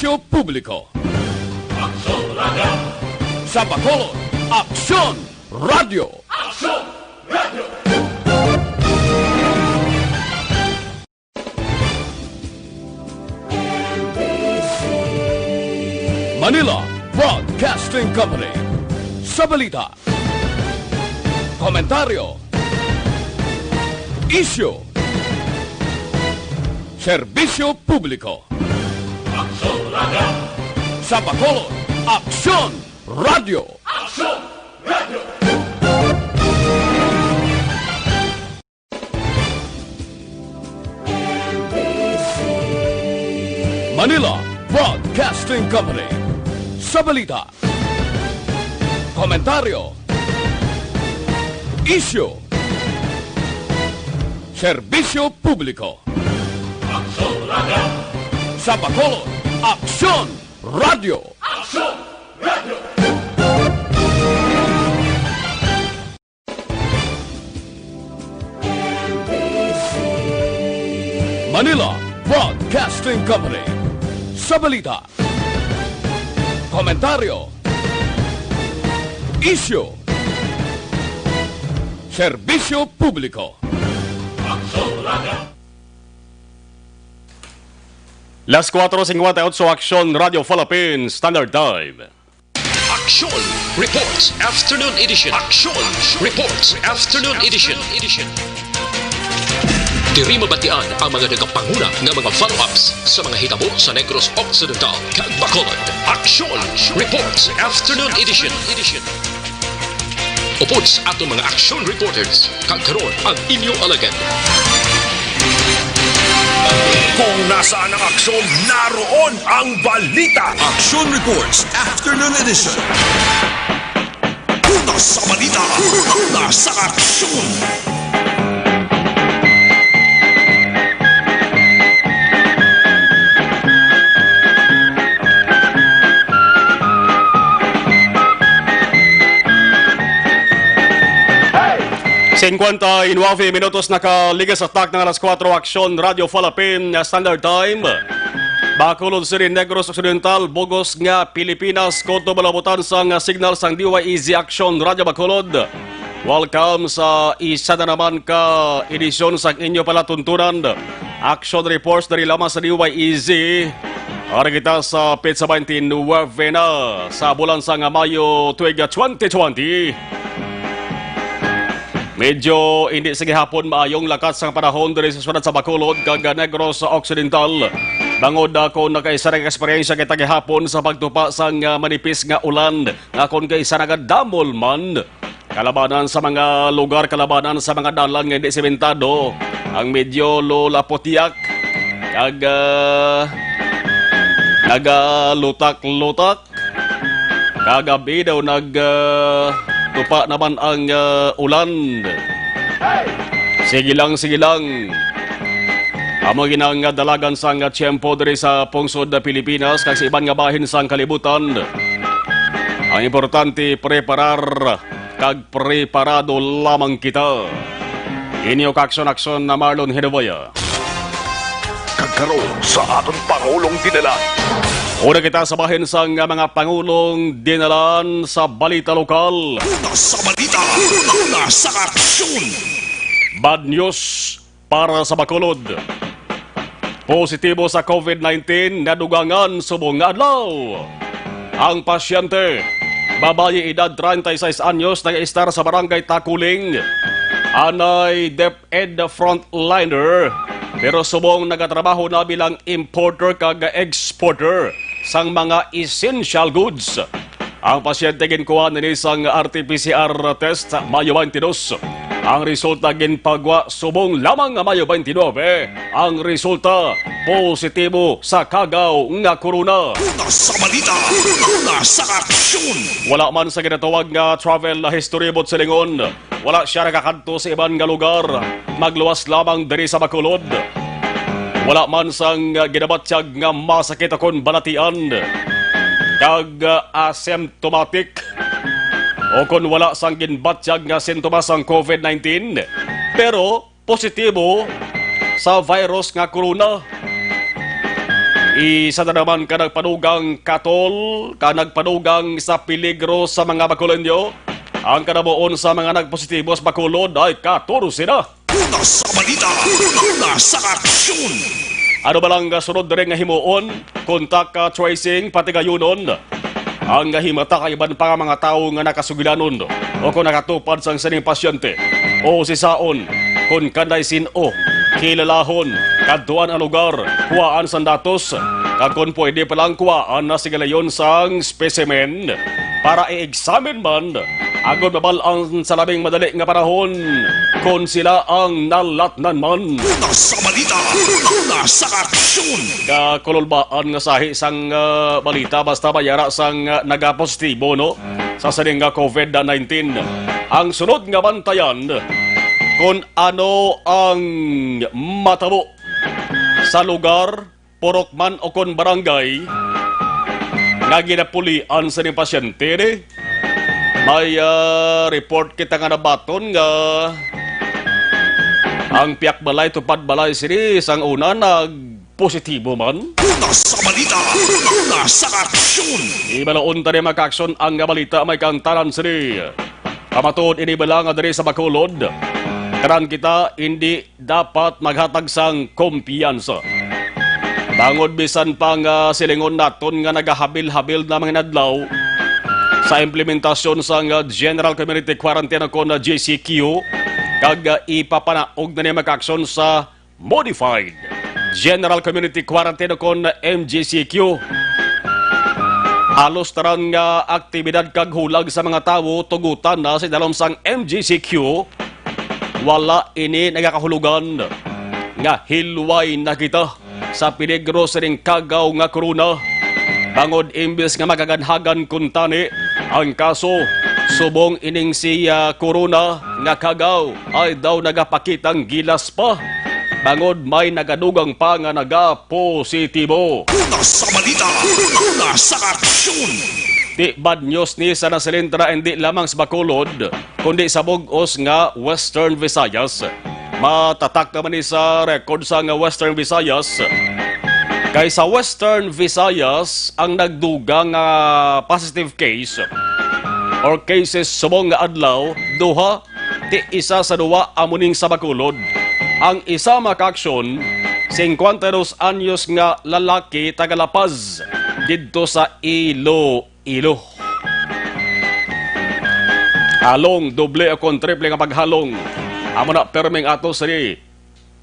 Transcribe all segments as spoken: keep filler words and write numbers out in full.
Publiko. Aksyon Radio. Sa Bacolod, Aksyon Radio. Aksyon Radio. Manila Broadcasting Company. Sa balita, komentaryo, isyu, serbisyo publiko. Aksyon Radio. Sa Bacolod, Aksyon Radio. Aksyon Radio. Manila Broadcasting Company. Sa balita, komentaryo, isyu, serbisyo publiko. Aksyon Radio. Sa Bacolod, Aksyon Radio. Aksyon Radio. Manila Broadcasting Company. Sa balita, komentaryo, isyu, serbisyo publiko. Aksyon Radio. Las cuatro cincuenta y ocho, Aksyon Radio Philippines Standard Time. Aksyon Reports Afternoon Edition. Aksyon Reports Afternoon Edition. Diri mabatian ang mga nagapanguna nga mga follow-ups sa mga hitabo sa Negros Occidental kag Bacolod. Aksyon Reports Afternoon Edition. Upod sa aton mga aksyon reporters, kag karon ang inyo alagad. Kung nasaan ang aksyon, naroon ang balita. Action Reports Afternoon Edition. Una sa balita, una sa aksyon. Cincuenta y nueve minutos nakaligas sa takna nga alas kuwatro, Aksyon Radio Philippine Standard Time. Bacolod City, Negros Occidental, bug-os nga Pilipinas, kutob ang nabutan sang signal sang D Y E Z Aksyon Radio Bacolod. Welcome sa isa na naman ka edisyon sang inyo palatuntunan, Action Reports, diri lamang sa D Y E Z. Ari kita sa petsa twenty-nine na sa bulan sang Mayo tuig twenty twenty. Medyo hindi sa gihapon maayong lakat sang panahon diri sa siyudad sa Bacolod kag Negros Occidental. Bangod, ah, kon nakaisa nag-eksperyensya kita gihapon sa pagtupa sang, ah, manipis nga ulan, nga kon kaisa nagadamol man, kalabanan sa mga lugar, kalabanan sa mga dalan nga hindi sementado, ang medyo lulapot-iyak kag, ah, nagalutak-lutak. Kagabi daw nag, ah, tupa naman ang, ah, ulan. Sige lang, sige lang. Amo gid ang dalagan sang tiyempo diri sa pungsod Pilipinas kag sa iban nga bahin sang kalibutan. Ang importante, preparar kag preparado lamang kita. Inyo kaaksyon-aksyon na Marlon Hinuboya. Kag karon sa aton Pangulong Dinalan. Una kita sa bahin sang mga Pangulong Dinalan sa balita lokal. Una sa balita, una sa aksyon. Bad news para sa Bacolod. Positibo sa COVID nineteen nadugangan subong nga adlaw. Ang pasyente, babayi, edad treinta y seis anyos, nag-istar sa barangay Takuling, anay DepEd frontliner, pero subong nagatrabaho na bilang importer kag exporter sang mga essential goods. Ang pasyente ginkuha nini sang R T P C R test Mayo twenty-two. Ang resulta ginpagwa subong lamang nga Mayo twenty-nine. Ang resulta, positibo sa kagaw nga corona. Una sa balita, una sa aksyon. Wala man sa ginatawag nga travel history, buot silingon. Wala sia nakakadto sa iban nga lugar, magluwas lamang diri sa Bacolod. Wala man sang ginabatyag nga masakit kon balatian, kag, ah, asymptomatic, o kon wala sang ginbatyag nga sintomas sang COVID nineteen, pero positibo sa virus nga corona. Isa na naman ka nagpadugang katol, ka nagpadugang sa peligro sa mga Bacolodño. Ang kanabuon sa mga nagpositibo sa Bacolod ay katorse na. Una sa balita, una sa aksyon. Ano ba lang nga sunod diri nga himuon? Contact, ah, tracing, patigayunon ang himata kag iban pa nga mga tawo nga nakasugilanon o kung nakatupad sang sining pasyente. O sisaon, kung kanday sin-o, kilalahon, kadtuan ang lugar, kuhaan sang datos, kag kung pwede pa lang kuhaan na sing galayon sang specimen para i-examine man, agod mabal-an sa labing madali nga panahon kon sila ang nalatnan man. Una sa balita, una sa aksyon. Kakululbaan nga sahi sang, ah, balita basta may ara sang, ah, nagapositibo, no, sa sining nga COVID nineteen. Ang sunod nga bantayan, kung ano ang matabo sa lugar, purok man o kon barangay nga ginapulian sa ining pasyente, ni? May, ah, report kita nga nabaton nga ang piyak balay, tupad balay sini sang una nagpositibo man. Una sa balita, una sa aksyon. Ibalaon ta ni, mga kaaksyon, ang nga balita may kaangtanan sini. Pamatuod ini bala nga diri sa Bacolod, tanan kita hindi dapat maghatag sang kumpiyansa. Bangod bisan pa nga silingon naton nga nagahabil-habil na mga inadlaw sa implementasyon sang, ah, General Community Quarantine o kon, ah, G C Q, kag, ah, ipapanaog na ni, mga kaaksyon, sa Modified General Community Quarantine o kon M G C Q. Halos tanan nga aktibidad kag hulag sa mga tawo tugutan na sa idalom sang M G C Q. Wala ini nagakahulugan nga hilway na kita sa peligro sining kagaw nga corona. Bangod imbes nga magaganhagan kuntani ang kaso, subong ining si, ah, corona nga kagaw ay daw nagapakitang gilas pa, bangod may nagadugang pa nga nagapositibo. Una sa balita, una sa aksyon. Di bad news ni sa nasilin ta na, hindi lamang sa Bacolod, kundi sa bug-os nga Western Visayas. Matatak naman ni sa record sa nga Western Visayas. Kay sa Western Visayas, ang nagdugang nga positive case or cases subong nga adlaw, duha, ti isa sa duwa amo ning sa Bacolod. Ang isa, mga kaaksyon, singkwenta y dos anyos nga lalaki taga La Paz didto sa Ilo- Ilo. Halong, doble o kon triple nga paghalong. Amo na perming ato sini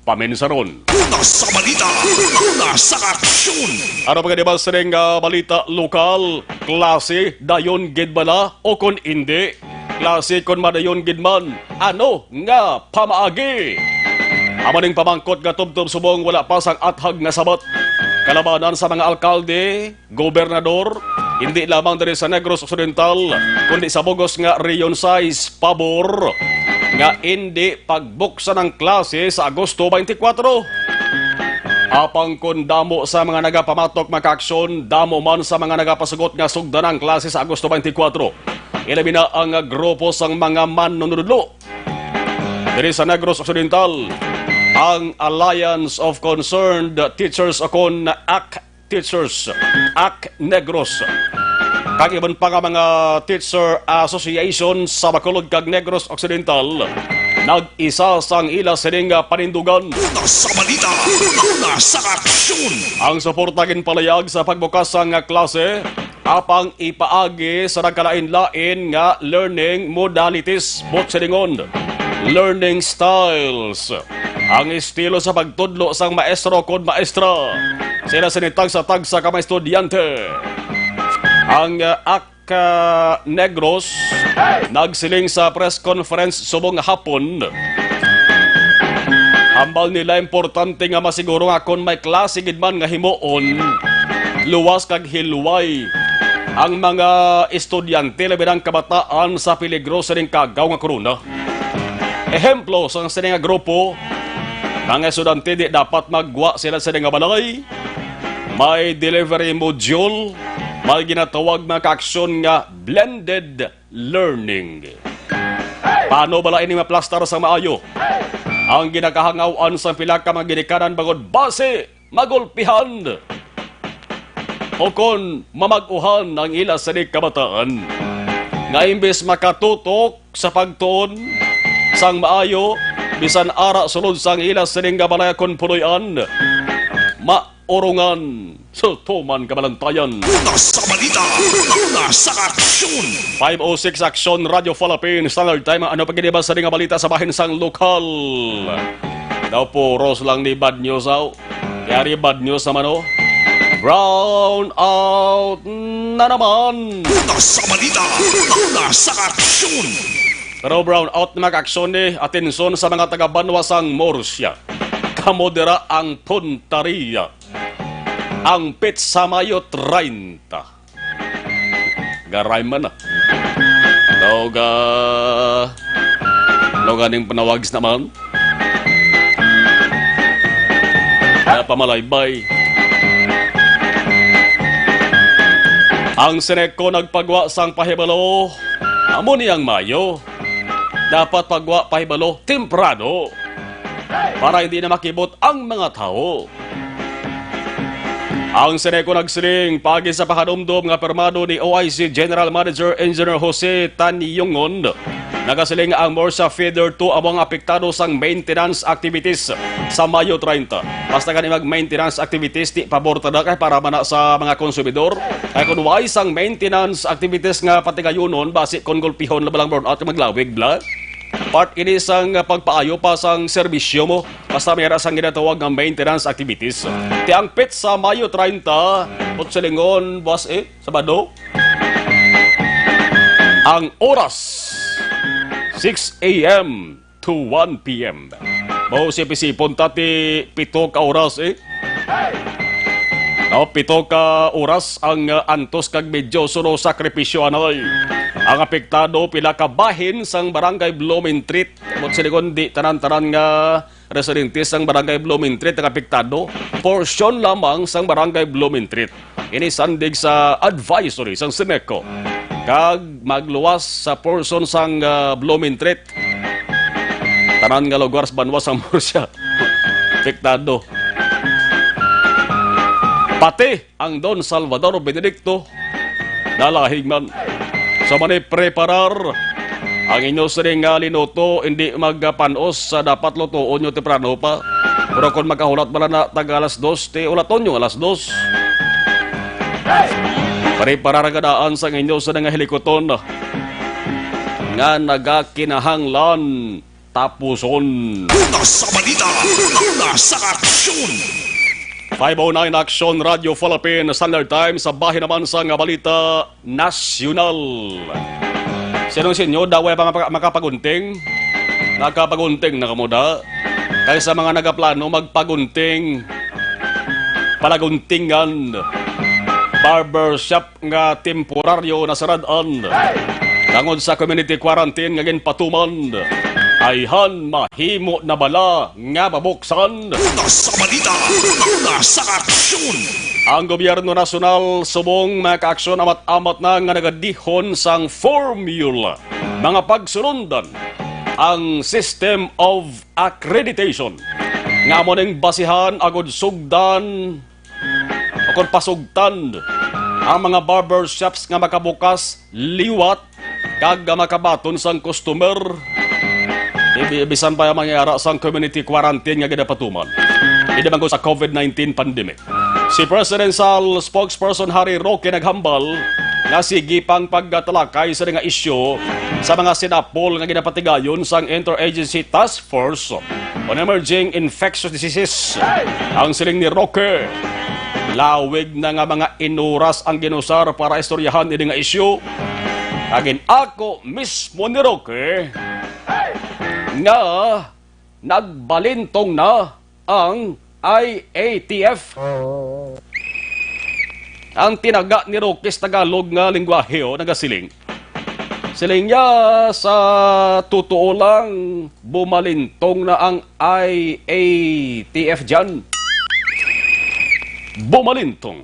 paminsaron. Una sa balita, una sa aksyon. Ano pa gani ba sining, ah, balita lokal? Klase dayon gid bala o kon indi? Klase kon madayon gid man, ano nga pamaagi? Amo ning pamangkot nga tubtob subong wala pa sang athag nga sabat kalabanan sa mga alkalde, gobernador, hindi lamang diri sa Negros Occidental, kundi sa bug-os nga Region sais, pabor nga indi pagbuksan ang klase sa Agosto twenty-four. Apang kon damo sa mga nagapamatok, mga kaaksyon, damo man sa mga nagapasugot nga sugdan ang klase sa Agosto twenty-four. Ilabi na ang grupo sang mga manunudlo diri sa Negros Occidental, ang Alliance of Concerned Teachers o kon ac Teachers, ac Negros, kag iban pa nga mga teacher association sa Bacolod kag Negros Occidental nag-isa sang ila sining panindugan. Una sa balita, una sa aksyon. Ang suporta ginpalayag sa pagbukas sang klase, apang ipaagi sa nagkalain-lain nga learning modalities, buot silingon, learning styles, ang estilo sa pagtudlo sang maestro kon maestra. Sila sini tagsa-tagsa ka mga estudyante. Ang, ah, ac Negros nagsiling sa press conference subong nga hapon, hambal nila importante nga masiguro nga kon may klase gid man nga himuon, luwas kag hilway ang mga estudyante, labi na ang kabataan, sa peligro sining kagaw nga corona. Ehemplo sang sini nga grupo, mga estudyante, di dapat maggwa sila sini nga balay. May delivery module, may ginatawag, mga kaaksyon, nga blended learning. Paano bala ini maplastar sa maayo? Ang ginakahangaw-an sang pila ka mga ginikanan bangod basi magulpihan. o kon mamag-uhan ang ila sini kabataan, nga imbes makatutok sa pagtuon sang maayo, bisan ara sulod sang ila sining nga balay kon puloy-an, maurongan sa tuman kabalantayan. Una sa balita, una sa aksyon. Five oh six Aksyon, Radyo Philippines, Standard Time. Ano pa gid ba sa nga balita sa bahin sang lokal? Daw puros lang ni bad news, aw. Yari bad news naman, oh. Brown out na naman. Una sa balita, una sa aksyon. Pero brown out na mag-aksyon ni, atensyon sa mga taga-banwa sang Murcia. Kamo dira ang puntaria. Ang petsa Mayo treinta. Garay man na. Daw ga, daw ganing panawags naman. Kaya pamalaybay. Ang Seneco nagpagwa sang pahibalo. Amo ni ang Mayo. Dapat pagwa pahibalo temprano para hindi na makibot ang mga tawo. Ang Seneco nagsiling paagi sa pahanumdom nga pirmado ni O I C General Manager Engineer Jose Taniyongon, nagasiling nga ang Morsa Feeder two amo ang apektado sang maintenance activities sa Mayo treinta. Basta gani mag-maintenance activities, di pabor ta na kay para man na sa mga konsumidor. Kay kung wala sang maintenance activities nga patigayunon, basi kung gulpihon na ba lang brownout, maglawig bla. Part ini sang pagpaayo pa sang serbisyo mo. Basta may ara sang ginatawag nga maintenance activities. Ti ang petsa Mayo treinta, Putsalingon, buwas, eh, Sabado. Ang oras, six a m to one p m. Mao si pisipon ta ti pito ka oras, eh. No, pito ka oras ang, uh, antos kag medyo suno sakripisyo anay. Ang apektado, pila ka bahin sang Barangay Blooming Treat. Putsalingon, di tanan-tanan nga residente sang Barangay Blooming Treat ang apektado. Porsyon lamang sang Barangay Blooming Treat. Ini sandig sa advisory sang Seneco. Kag magluwas sa porsyon sang, ah, Blooming Treat. Tanan nga lugar sa banwa sang Murcia apektado. Pati ang Don Salvador Benedicto nalahig man. Sa man preparar ang inyo sining nga linuto, hindi magpanos sa dapat lutoon nyo temprano pa. Pero kung makahulat bala na taga alas dos, ti hulaton nyo alas dos. Preparar ang daan sang inyo sa nga hilikuton nga nagakinahanglan tapuson. Una sa balita, una sa aksyon. Five oh nine Action Radio Philippines, Standard Time, sa bahin naman sa nga balita nasyonal. Sinong sinyo daw ay pa maka-, makapagunting? Nakapagunting na kamo da? Kay sa mga nagaplano magpagunting, palaguntingan, barbershop nga temporaryo nasarad-an tungod sa community quarantine nga ginpatuman, ayhan mahimo na bala nga mabuksan. Una sa balita, una sa aksyon. Ang gobyerno nasyonal subong mga kaaksyon amat-amat na nga nagadihon sang formula, mga pagsulundan ang system of accreditation nga amo ning basihan agud sugdan o kon pasugtan ang mga barber shops nga makabukas liwat kag makabaton sang customer, bi-, bisan pa ang mangyara sang community quarantine nga ginapatuman. Ini bangod sa COVID nineteen pandemic. Si Presidential Spokesperson Harry Roque naghambal nga sige pang pagtalakay sa nga isyu sa mga sinapol nga ginapatigayon sang Interagency Task Force on Emerging Infectious Diseases. Ang siling ni Roque, lawig na nga mga inuras ang ginusar para istoryahan ini nga isyu. Kag ako mismo ni Roque nga nagbalintong na ang I A T F. Ang tinaga ni Roque sa Tagalog nga lengguwahe, oh, nagasiling. Siling niya, sa totoo lang, bumalintong na ang I A T F dyan. Bumalintong.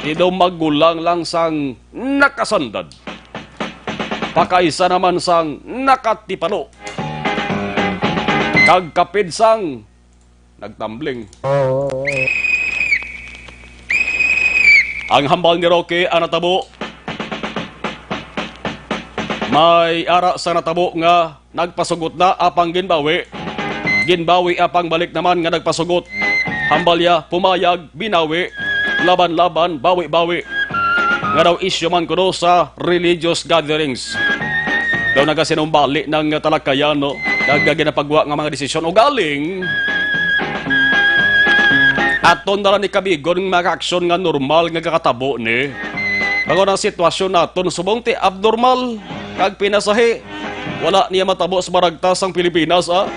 Di daw magulang lang sang nakasandad. Pakaisa naman sang nakatipalo. Kag kapid sang nagtambling. Ang hambal ni Roque ang natabo. May ara sa natabo nga nagpasugot na apang ginbawi. Ginbawi apang balik naman nga nagpasugot. Hambal niya, pumayag, binawi, laban-laban, bawi-bawi. Nga daw isyu man kuno sa religious gatherings. Daw nagasinumbali ng talakayan, no? Nagginapagwa nga mga desisyon. Ugaling, aton na lang ni kabigon nga mga aksyon nga normal nga kakatabo ni. Bangod ang sitwasyon naton subong ti abnormal kag pinasahi. Wala niya matabo sa maragtas ang Pilipinas, ah.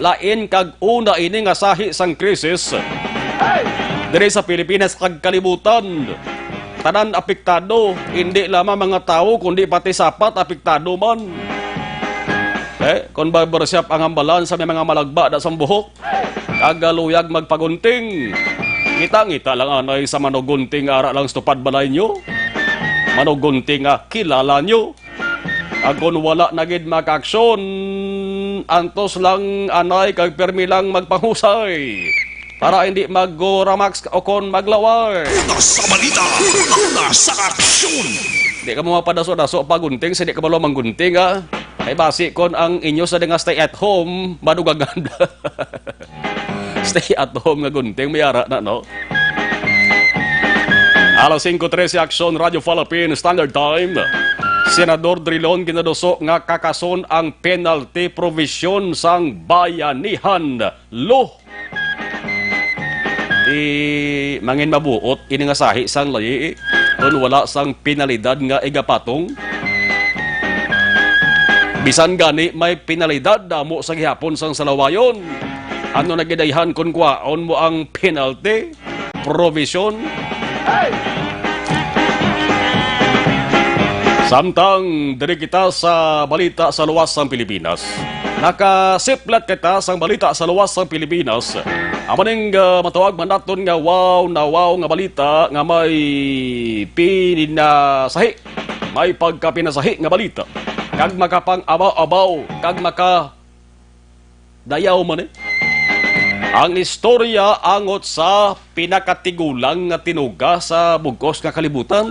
Lain kag una ini nga sahi sang krisis. Diri sa Pilipinas kag kalibutan, tanan apektado, hindi lamang mga tawo kundi pati sapat apektado man. Eh, kung barbershop ang hambalan sa may mga malagba na sang buhok, kag luyag magpagunting. Ngita-ngita lang anay sa manugunting ara lang sa tupad balay nyo. Manugunting nga kilala nyo. Kag kon wala na gid makaaksyon, antos lang anay kag pirmi lang magpanghusay para hindi mag-Goramax o kon maglaway. Una sa balita, una sa aksyon. Di ka mo mapadaso-daso pagunting, sa di ka malo manggunting, ha? Kay basi kon ang inyo sa nga stay at home, madugangan. Stay at home nga gunting, may ara na, no? Alas singko trese, Aksyon, Radyo Philippine Standard Time. Senador Drilon ginaduso nga kakason ang penalty provision sang Bayanihan Law. Di mangin mabuot ini nga sahi sang layi, eh, kon wala sang penalidad nga igapatong. Bisan gani may penalidad, damo sa gihapon sang salawayon. Ano na gid ayhan kon kwaon mo ang penalty provision? Samtang diri kita sa balita sa luwas sang Pilipinas. Nakasiplat kita sang balita sa luwas sang Pilipinas. Amo ning, ah, matawag man naton nga wow na wow nga balita nga may pinasahi, may pagkapinasahi nga balita, kag makapang-abaw-abaw, kag maka dayaw man, eh. Ang istorya angot sa pinakatigulang nga tinuga sa bug-os nga kalibutan.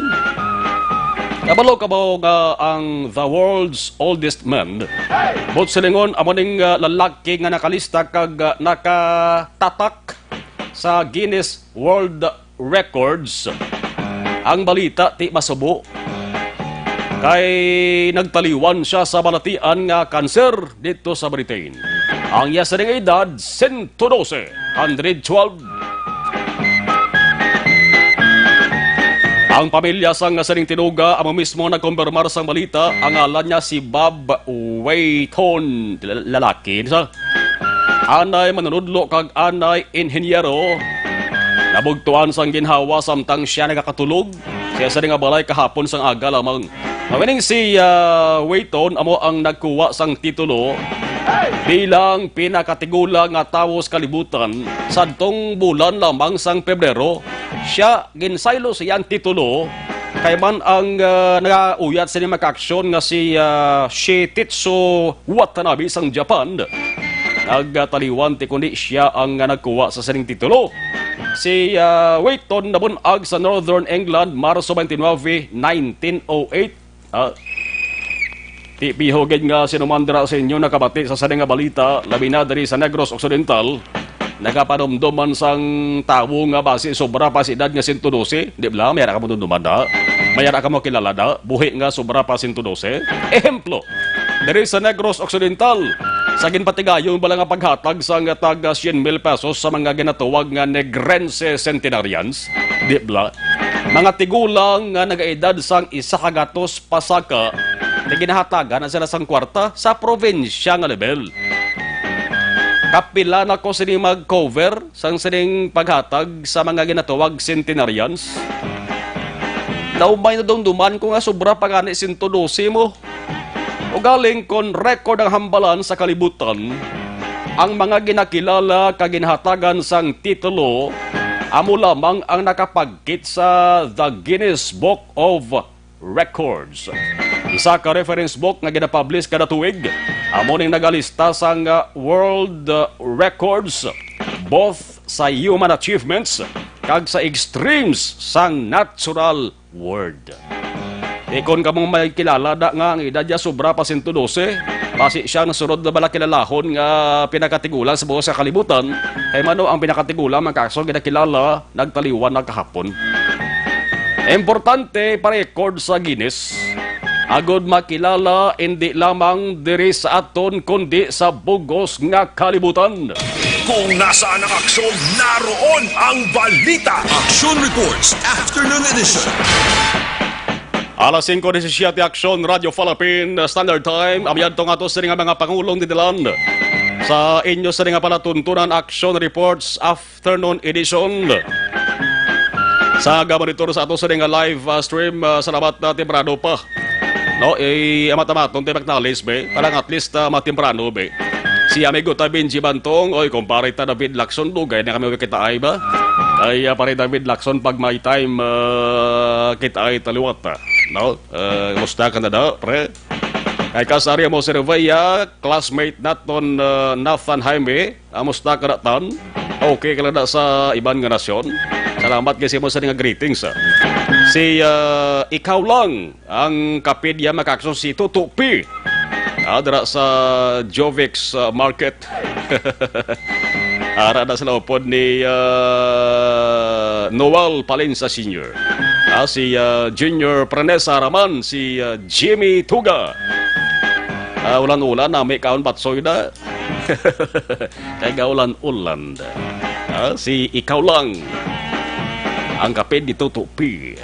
Kabalo ka ba nga ang The World's Oldest Man, buot silingon, amo ning, ah, lalaki nga nakalista kag, ah, nakatatak sa Guinness World Records? Ang balita ti masubo, kay nagtaliwan sia sa balatian nga kanser didto sa Britain. Ang iya sining edad, sento dose, hundred twelve. Ang pamilya sang sining tinuga amo mismo nagkumpirmar sang balita. Ang ngalan niya si Bob Wayton, lalaki sa anay manunudlo kag anay inhinyero. Nabugtuan sang ginhawa samtang sia nagakatulog sa iya sini nga balay kahapon sang aga lamang. Mawining si, ah, Wayton amo ang nagkuha sang titulo bilang pinakatigulang nga tawo sa kalibutan sadtong bulan lamang sang Pebrero. Sia ginsaylo sa iyang titulo, kay man ang, ah, nagauyat sini makaaksyon nga si, ah, Shitetsu Watanabe sang Japan. Nagtaliwan ti kundi sia ang, ah, nagkuha sa sining titulo. Si, ah, Wayton nabun-ag sa Northern England, Marso twenty-nine, nineteen oh eight. Ah, ti piho gid nga sinuman dira sa inyo nakabati sa sini nga balita, labi na diri sa Negros Occidental. Nagapanumdom man sang tawo nga basi sobra pa sa edad nga sento dose, di ba? May ara ka mo dumduma da. May ara ka mo kilala da. Buhi nga sobra pa sento dose. Ehemplo, diri sa Negros Occidental, sa ginpatigayon bala nga paghatag sang tag cien mil pesos sa mga ginatawag nga Negrense centenarians, di ba? Mga tigulang nga nagaedad sang isa ka gatos pasaka, nga ginahatagan na sila sang kwarta sa probinsya nga level. Kapila na ko sini mag-cover sang sining paghatag sa mga ginatawag centenarians? Daw may nadumduman ko nga sobra pa gani sento dose mo. Ugaling kon record ang hambalan sa kalibutan, ang mga ginakilala kag ginhatagan sang titulo amo lamang ang nakapagkit sa The Guinness Book of Records, isa ka reference book nga ginapublish kada tuig. Amo ning nagalista sang, ah, world, ah, records, both sa human achievements kag sa extremes sang natural world. Di kon kamo may kilala da nga ang edad niya sobra pa sento dose, basi siya ang sunod na balakilahon nga pinakatigulang sa buhos sa kalibutan, kay mano ang pinakatigulang man kaakson ginakilala nagtaliwan na kahapon. Importante pa-record sa Guinness, agod makilala indi lamang diri sa aton kundi sa bugos nga kalibutan. Kung nasaan ang aksyon, naroon ang balita. Action Reports, Afternoon Edition. Alas singko disisiete, Aksyon, Radyo Falapin, Standard Time. Amyadto nga to sini nga mga pangulong didilan sa inyo sini nga palatuntunan, Action Reports, Afternoon Edition. Sa gamonitor sa ato sini nga live, ah, stream, ah, salamat na temprano pa. No, eh, amat-amaton, ti magnalis, be. Parang at least, ah, matemprano, be. Si amigo ta Benji Bantong, oy, kumpare ta David Lacson, dugay na kami kita ay ba? Ay, ah, pare David Lacson, pag may time, ah, kita ay taliwat, ah. No? Ah, kumusta ka na daw, pre? Kay Kasari mo si Revea, classmate naton, ah, Nathan Jaime, kamusta ka na tan? Okay ka na da sa iban nga nasyon? Salamat kasi mo sa nga greetings, ah. Si, ah, ikaw lang ang kapidya makakso si Tuto P. Ah, dira sa Jovex, ah, Market. Ara na sa laupod ni, ah, Noel Palinsa Senior. Ah, si, ah, Junior Pranesa Raman, si, ah, Jimmy Tuga. Ah, ulan-ulan, nami kaon batsoy na. Kay gaulan-ulan. Ah, si ikaw lang ang kapid ni Tuto P.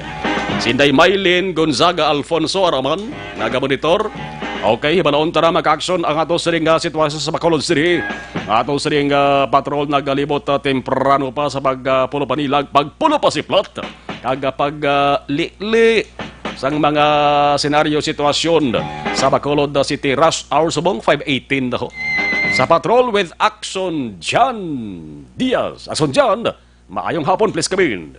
Si Inday Mylene Gonzaga Alfonso Araman, nagamonitor. Okay, hibalon ta na, mga ka-aksyon, ang ato sining, ah, sitwasyon sa Bacolod City. Ang ato sining, ah, patrol nagalibot, ah, temprano pa sa pag, ah, pulo panilag, pagpulo pa si plot. Kag, ah, pag, ah, lili sang mga senaryo sitwasyon sa Bacolod, ah, City, rush hour subong five eighteen na ho. Sa patrol with Action John Diaz. Action John, maayong hapon, please come in.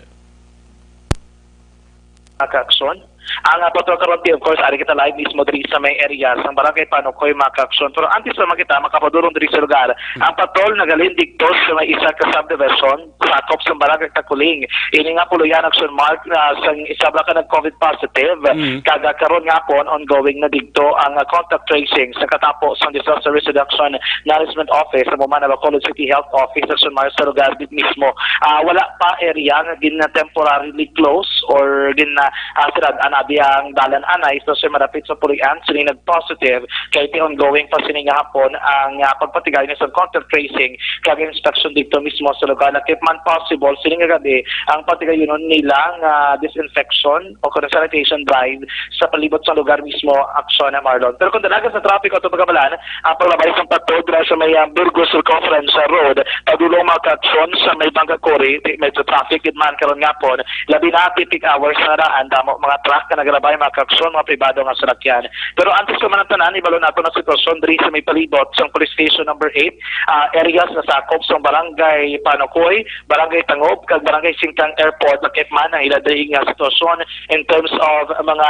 Mga ka-aksyon. Ang, ah, patrol karon, of course, ari kita live mismo diri sa may area sang Barangay Panukoy, mga ka-aksyon. Pero antes pa man kita makapadulong diri sa lugar, ang patrol nagalindigtos sa may isa ka subdivision, sakop sa Barangay Takuling. Ini nga puloy-an, Aksyon Mark, na sang isa bala ka nag-COVID positive. Mm. Kag, ah, karon nga hapon, ongoing na digto ang, ah, contact tracing sa katapo sang Disaster Risk Reduction Management Office, amo man ang Bacolod City Health Office, Aksyon Mark, sa lugar did mismo. Ah, wala pa area nga gin-temporarily close or gin, ah, ah, sirad-an abi ang dalan anay. So, sa malapit sa puloy-an, sini nag-positive, kay ti ongoing pa sini nga hapon ang, ah, pagpatigay ni sa contact tracing kag inspection dito mismo sa lugar. Na if man possible, sini nga gabi, ang patigayunon nila nga disinfection o kung sanitation drive sa palibot sa lugar mismo, Aksyon, Marlon. Pero kung dalaga sa traffic o ito pagkabalan, ang paglabay sa patod sa may, ah, Burgos Circumference Road, padulong mga ka-aksyon sa may Bangkakuri, di medyo traffic gid man karon nga hapon, labi na ti peak hours na daan, damo mga truck nga nagalabay mga ka-aksyon, mga pribado nga salakyan. Pero antes pa man ang tanan, ibalo nato ang sitwasyon diri sa may palibot sang Police Station Number Eight, ah, areas na sakop sang Barangay Panokoy, Barangay Tangob, kag Barangay Singkang Airport. Lakip man ang ila diri nga sitwasyon in terms of mga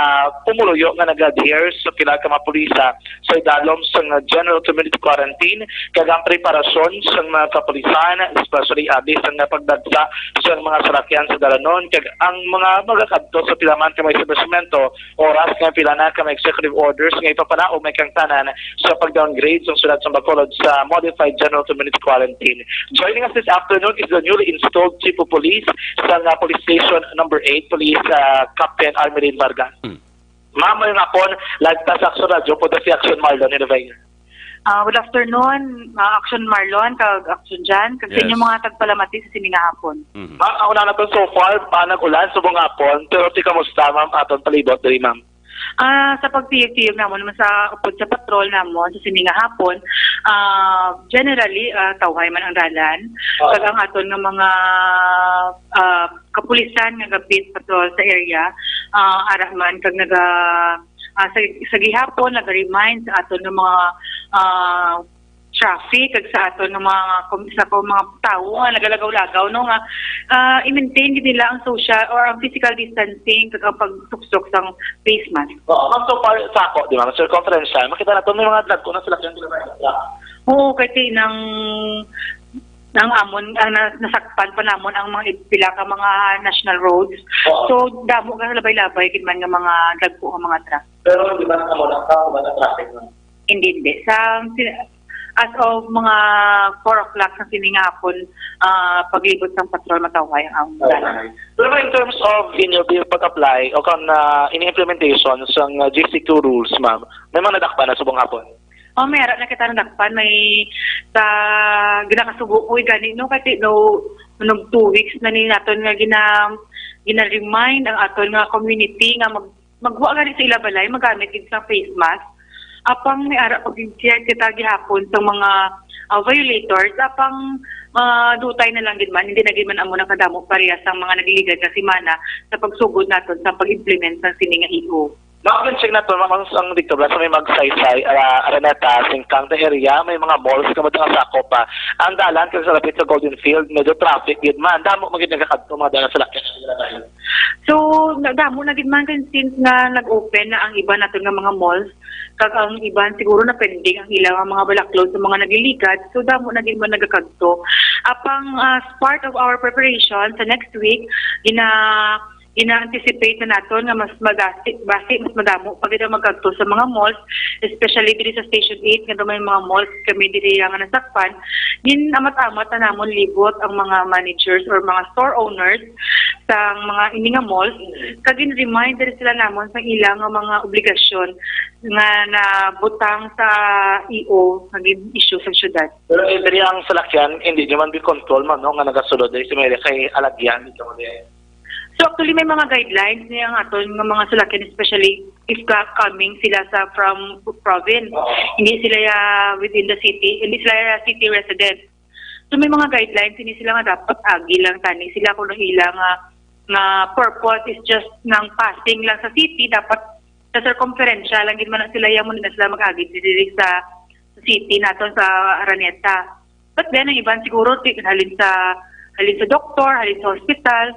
pumuluyo nga nag-adhere sa pila ka mga pulisa sa idalom sang General Community Quarantine, kag ang preparasyon sang mga kapulisan, especially abi sang pagdagsa sang mga salakyan sa dalanon, kag ang mga magakadto sa pila man ka mga establishmento, oras nga pila na ka mga executive orders nga ipapanaog may kangtanan sa pag-downgrade sang siyudad sa Bacolod sa modified general community quarantine. Joining us this afternoon is the newly installed Chief of Police sa, uh, Police Station Number Eight, Police, uh, Captain Armelin Vargas. Hmm. Ma'am, maayong hapon. Live ta sa Action Radio, pod si Action Marlon Rivera. Ah, good afternoon, ah, Action Marlon, kag Action Jan, kag sa Yes. inyong mga tagpalamati sa sini nga hapon. Mhm. Ma'am, ako na naton so far, ah, nag-ulan subong hapon, pero ti kamusta, ma'am, aton palibot diri, ma'am? Ah, sa pagtiyog-tiyog namon, naman sa upod sa patrol namon sa sini nga hapon, ah, generally, ah, tawhay man ang dalan. Oo. Kag ang aton nga mga, ah, kapulisan nga gapit patrol sa area, ah, ara man kag naga, ah, sa, sa gihapon, naga-remind sa aton nga mga, ah, traffic kag sa aton nga mga kom-, sa ko-, mga tawo nga nagalagaw-lagaw, no, nga, ah, i-maintain gid nila ang social or ang physical distancing kag ang pagsuksok sang face mask. Oo, ma'am, so far sa ako, di ba, circumferential, makita nato may mga dagko na sila kang ginawa. Oo, kay ti nang ang amon, ang na-, nasakpan pa namon ang mga pila ka mga national roads. Oo. So, damo ka labay-labay gid man nga mga dagko nga mga truck. Pero di ba sa Mona ka, wala na traffic, no? Hindi, hindi. Sa, as of mga four o'clock sa sining hapon, ah, paglibot sang patrol, matawhay ang dalan. Okay. Pero in terms of inyo bill pag-apply o kung, ah, ini implementation sang, ah, G C Q rules, ma'am, may mga nadakpan na subong hapon? Oh, may ara na kita nadakpan. May sa ginakasubo ko gani, no, kasi no, nag two weeks na ni naton nga gina-, gina-remind ang aton nga community nga mag-, magwa gani sa ila balay, magamit gid sa face mask. Apang may ara pa gid siya kita gihapon sa mga, ah, violators. Apang, ah, dutay na lang gid man, hindi na gid man amo nakadamo pareha sa mga nagliligad nga semana sa pagsugod naton sa pag-implement sa sini nga E O. Ma'am, check na to, ma'am, ang, ang dito, sa may Magsaysay, ah, Araneta, Singkang, the area, may mga malls, kamod ang sakop pa. Ang dalan, kag sa lapit sa Golden Field, medyo traffic, gid man. Damo, magid nagakadto, mga dalan sa lakyan. So, na-, damo na gid man, kay since nga nag-open na ang iban naton nga mga malls, kag ang iban, siguro na pending ang ilang mga balaklon sa mga nagliligad. So, damo na gid man nagakadto. Apang, ah, as part of our preparation, sa next week, gina-, gina-anticipate na naton nga mas madasi, basi mas madamo pa gid ang magkadto sa mga malls, especially diri sa Station eight, nga may mga malls kami diri nga nasakpan. Gin-amat-amat na namon libot ang mga managers or mga store owners sa mga ini nga malls, kag gin-remind diri sila namon sa ilang nga mga obligasyon nga nabutang sa E O nga gin-issue sa syudad. Pero, eh, diri ang salakyan, hindi nyo man bi-control, ma'am, no, nga nagasulod diri sa may area kay alagyan dito mo din. So, actually, may mga guidelines niya ang aton nga mga salakyan, especially if ka-, coming sila sa, from province. Oo. Hindi sila, ah, within the city, hindi sila, ah, city resident. So, may mga guidelines, hindi sila nga dapat agi lang tani sila kung ang ilang, ah, nga purpose is just nang passing lang sa city, dapat sa circumferential lang gid man na sila, iya mo na sila mag-agi diri sa, sa city naton sa Araneta. But then, ang iban siguro, ti-, halin sa, halin sa doktor, halin sa hospital.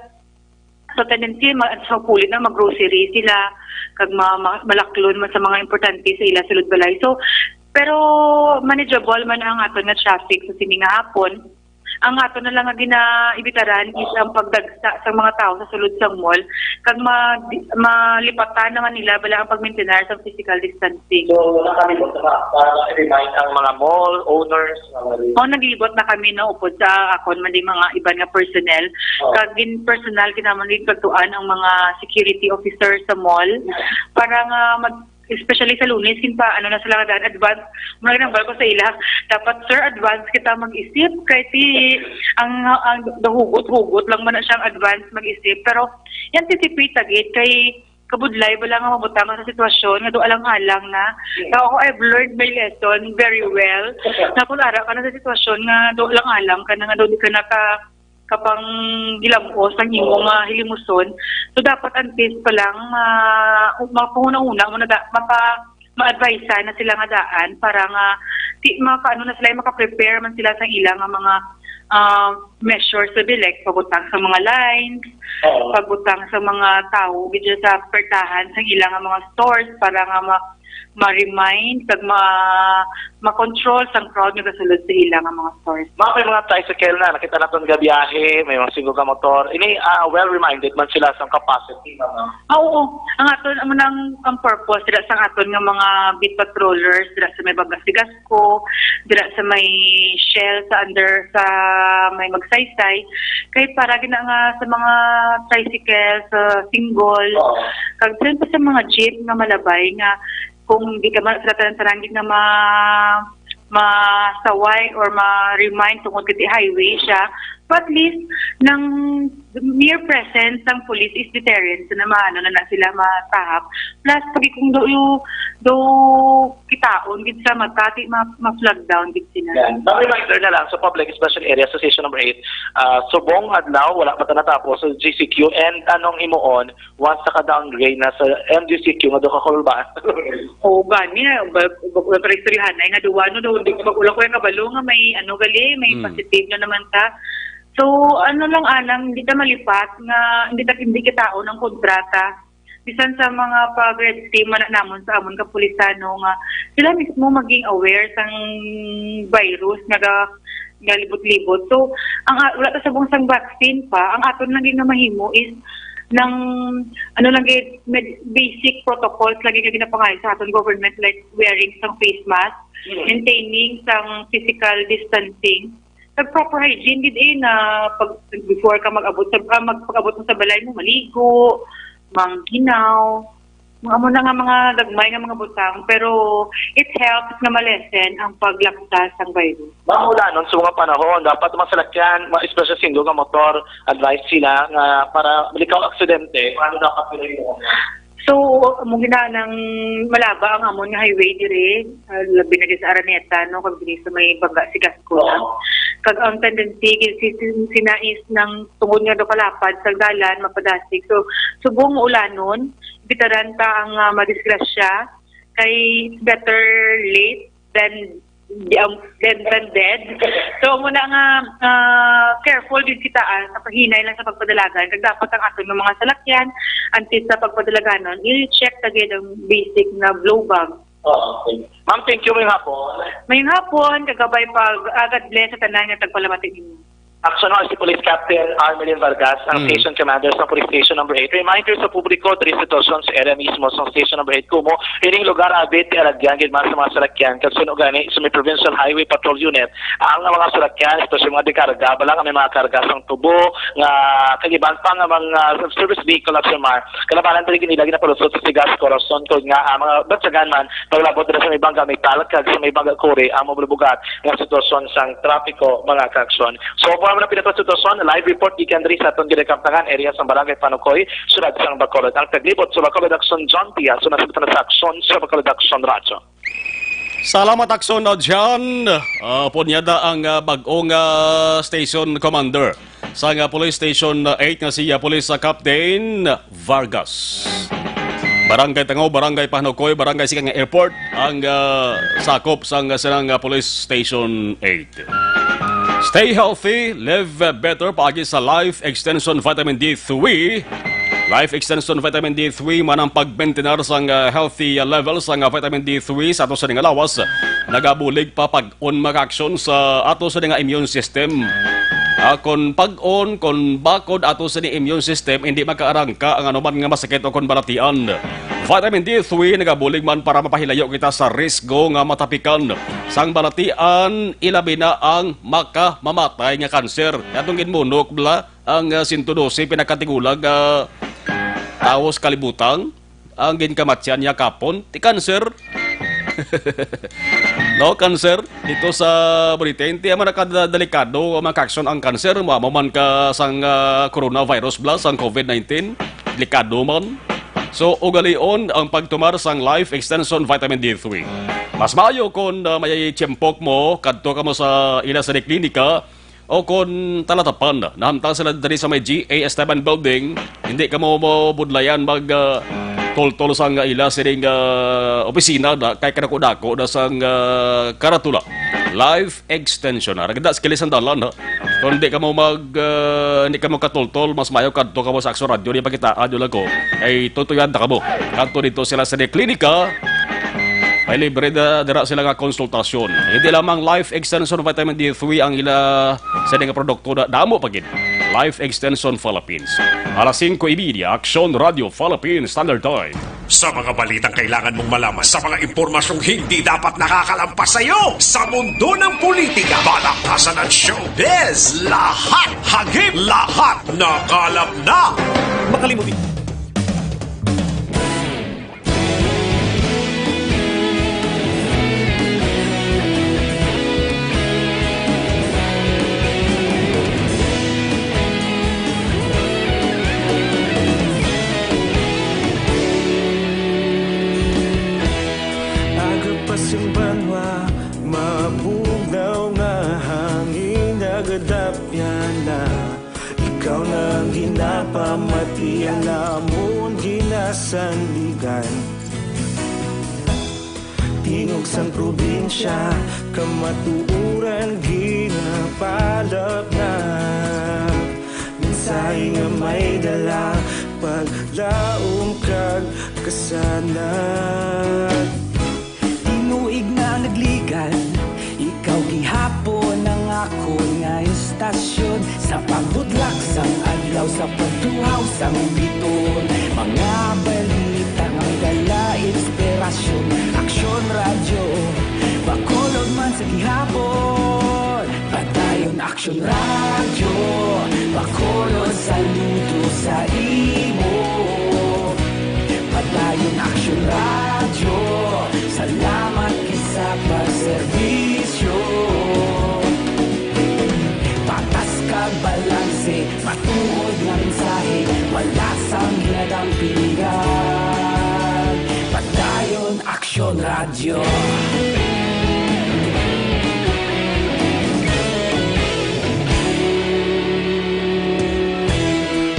So, tendency, ma-, sa pulit na mag-grocery sila, kag ma-, ma-, malaklon man sa mga importante sa ila sulod balay. So, pero manageable man ang aton nga traffic sa sini nga hapon. Ang aton na lang nga ginaibitaran is ang pagdagsa sa mga tawo sa sulod sang mall, kag ma-, malipatan naman nila bala ang pagmintinar sa physical distancing. So, nakalibot na ba para i-remind ang mga mall owners, mga re- Oh, naglibot na kami, no, upod sa akon man di mga iban nga personnel. Oh. Kag gin personal kinahanglan din pagtuan ang mga security officer sa mall para nga mag, especially sa Lunes, kin pa, ano na sila nga daan, advance. Muna ginambal ko sa ila, dapat, sir, advance kita mag-isip. Kay ti, ang, ang dahugot-hugot lang man na siyang advance mag-isip. Pero, i-anticipate ta gid kay kabudlay bala nga mabutang sa sitwasyon nga do alang-alang na. Yes. So, ako, I've learned my lesson very well. Na kung ara ka na sa sitwasyon nga do alang-alang ka na, nga do di ka naka-, kapang gilamos ang imo nga hilimuson. So, dapat antes pa lang, ma-, mapanguna-una mo na da-, mapa-, ma-advise na sila nga daan para nga ti-, maka-, ano na sila, maka-prepare man sila sa ilang nga mga, ah, measures sa bilek, pagbutang sa mga lines, Oo. pagbutang sa mga tawo gid sa pertahan sa ilang nga mga stores para nga ma-, ma-remind kag ma-, ma-control sang crowd nga gasulod sa ila nga mga stores. Mga may mga tricycle na, nakita naton gabiyahe, may mga single ka motor. Ini, ah, well reminded man sila sa capacity, ma'am. Ah, oo. Ang aton, amo nang, ang purpose dira sa aton nga mga beat patrollers dira sa may Bagas de Gasco, dira sa may Shell, sa under, sa may Magsaysay, kay para gina nga sa mga tricycle, sa single, Oo. kag dyan pa sa mga jeep nga malabay nga kung hindi ka man sila tanan-tanan gid nga ma-, masaway or ma-remind tungod kay highway siya, but at least nang mere presence sang police is deterrent na maano na, na sila matahak. Plus, pag kung do, do kitaon gid sa mata, ti ma-, ma-flag down gid sila. Yan. Ang reminder na lang sa public, special area, sa station number eight, ah, subong adlaw, wala pa ta natapos sa G C Q, and anong himuon, once naka-downgrade na sa M G C Q nga do ka kulba. Oo, gani, ah, ba-, ba-, ba-, pero istoryahanay nga duwa, no, do, hindi ko mag-, wala ko yung kabalo nga may, ano, gali, may Hmm. positive na naman ta. So, ano lang, anang, hindi ta malipat nga, hindi ta, hindi kita unang kontrata. Bisan sa mga pag-red team, man namon sa amon kapulisan, no, nga sila mismo maging aware sang virus nga ga-, nga libot-libot. So, ang a-, wala ta subong sang vaccine pa, ang aton lang gyud nga mahimo is nang, ano lang gyud, med-, basic protocols lagi nga ginapangayo sa aton government, like wearing sang face mask, Mm. maintaining sang physical distancing, sa proper hygiene gid eh, na pag, before ka mag-abot sa, ah, mag-, pag-abot mo sa balay mo, maligo, mangginaw, mga amo na nga mga gagmay nga mga butang, pero it helps nga ma-lessen ang paglapta sang virus. Ma'am, ulanon sa mga panahon, dapat mga salakyan, mga especially single nga motor, advice sila nga para malikaw aksidente, ano dapat nila himuon? So, amo gina nang malaba ang amon nga highway dire, ah, labi na gid sa Araneta, no, kag diri sa may Bangga, Sigasco na. Oo. Kag ang tendency gid si, si, sina is nang tungod nga daw kalapad sa dalan, mapadasig. So, subong maulanon, bitaran ta ang, ah, madisgrasya, kay it's better late than, um, than, than dead. So, amo na nga, ah, careful gid kita, ah, sa paghinay lang sa pagpadalagan. Kag dapat ang aton nga mga salakyan, antes sa pagpadalaganon, i-check ta gid ang basic nga blow bag. Oo, okay. Ma'am, thank you, maayong hapon. Maayong hapon, kag kabay pag, ah, God bless sa tanan nga tagpalamati ninyo. Action Horse, si Police Captain Armelin Vargas, ang Mm. station commander sa Police Station Number Eight. Reminder sa publiko, diri sa sitwasyon sa area mismo sa Station Number Eight, kumo, ining lugar, abit, alagyan gid man sa mga salakyan, kag suno gani sa may Provincial Highway Patrol Unit, ang mga salakyan, especially mga dekarga, bala nga may mga karga sang tubo, nga kag iban pa nga mga service vehicle at sumar, kalabanan diri gid nila ginapalusot sa Sigasco, rason kung nga ang mga batyagan man, paglabot dira sa may Bangga Metal, kag sa may Bangga Kuri, ang mabubugat nga sitwasyon sang trapiko, mga kaaksyon. So, kung ano ang pinaka sitwasyon, live report gikan diri sa aton ginakamtangan area sa Barangay Panukoy, siyudad sang Bacolod. Ang taglibot sa Bacolod Aksyon, John Diaz, una sa aksyon sa Bacolod Aksyon Radyo. Salamat, Aksyon, uh, John. Uh, punyada ang, uh, bag-ong, uh, station commander sa nga Police Station, uh, eight nga si, uh, Police, uh, Captain Vargas. Barangay Tangaw, Barangay Panukoy, Barangay Sikangan Airport ang, uh, sakop sang, uh, silang, uh, Police Station eight. Stay healthy, live better paagi sa Life Extension Vitamin D three. Life Extension Vitamin D three man ang pagmentenar sang, ah, healthy, ah, level sang, ah, vitamin D three sa ato sini nga lawas. Nagabulig pa pag-on, mga kaaksyon, sa ato sini nga immune system. Ah, kon pag-on, kon bakod ato sini immune system, hindi makaarangka ang anuman nga masakit o kon balatian. Vitamin D three nagabulig man para mapahilayo kita sa risgo nga matapikan sang balatian, ilabi na ang makamamatay nga kanser. Atong ginmunok, bala, ang, ah, sento dose pinakatigulang, ah, tawo sa kalibutan ang ginkamatyan niya kapon ti kanser. No, kanser dito sa Britain. Ti amo na ka delikado, mga kaaksyon, ang kanser, mo man ka sang, ah, coronavirus, bala, sang covid nineteen. Delikado man. So, ugalion ang pagtumar sang Life Extension Vitamin D three. Mas maayo kon, ah, may tiyempo mo, kadto ka mo sa ila sa klinika, o kon talatapan, nahamtang sila diri sa may G A Esteban Building, hindi ka mo mabudlayan mag, ah, tultol sang ila sining, ah, opisina na kay kadako-dako na sang, ah, karatula. Life Extension. Aragda sa kilis ang dalan, ha? Kung hindi ka mo mag, ah, hindi ka mo katultol, mas mayo kadto ka mo sa Aksyon Radyo, di pakitaan nyo lang ko. Ay, tutuyan ta ka mo. Kadto dito sila sa klinika. May libre na dira sila nga konsultasyon. Hindi lamang Life Extension Vitamin D three ang ila sa nga produkto na damo pa gid. Life Extension Philippines. Alas singko y media, Aksyon Radio Philippines Standard Time. Sa mga balitang kailangan mong malaman, sa mga impormasyong hindi dapat nakakalampas sa iyo, sa mundo ng politika, balaktasan at showbiz, lahat hagip, lahat nakalap na. Makalimutin. Aga pa sing banwa, mabugnaw nga hangin nagadapyan na. Ikaw na ang ginapamati, ang amon ginasandigan. Tingog sang probinsya, kamatuoran ginapalap na. Mensahe nga may dala, paglaom kag kasanag. Tinuig na nagligan, ikaw gihapon ang akon Uhaw sang biton, mga balita nga may dala inspirasyon. Aksyon Radyo, Bacolod man sa gihapon. Padayon Aksyon Radyo, Bacolod saludo sa imo. Padayon Aksyon Radyo, salamat gid sa pagserbisyo. Patas kag balanse, matuod nga mensahe, wala sang ginadampigan. Padayon Aksyon Radyo.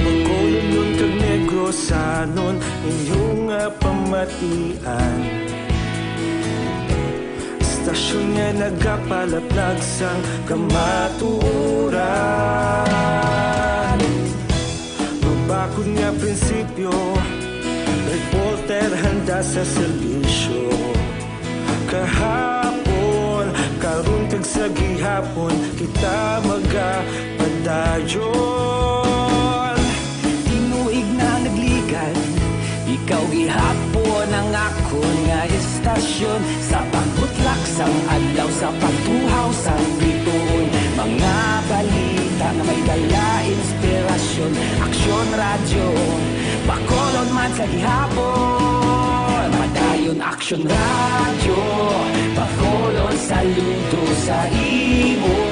Bacolodnon kag Negrosanon, inyo nga pamatian. Istasyon nga nagapalaplag sang kamatuoran. Mabakod nga prinsipyo, reporter handa sa serbisyo. Kahapon, karon kag sa gihapon, kita magapadayon. Tinuig na nagligad, ikaw gihapon ang akon nga istasyon. Sa pagbutlak sang adlaw, sa pagtuhaw sang bituon, mga balita nga may dala inspirasyon. Aksyon Radyo, Bacolod man sa gihapon. Padayon Aksyon Radyo, Bacolod saludo sa imo.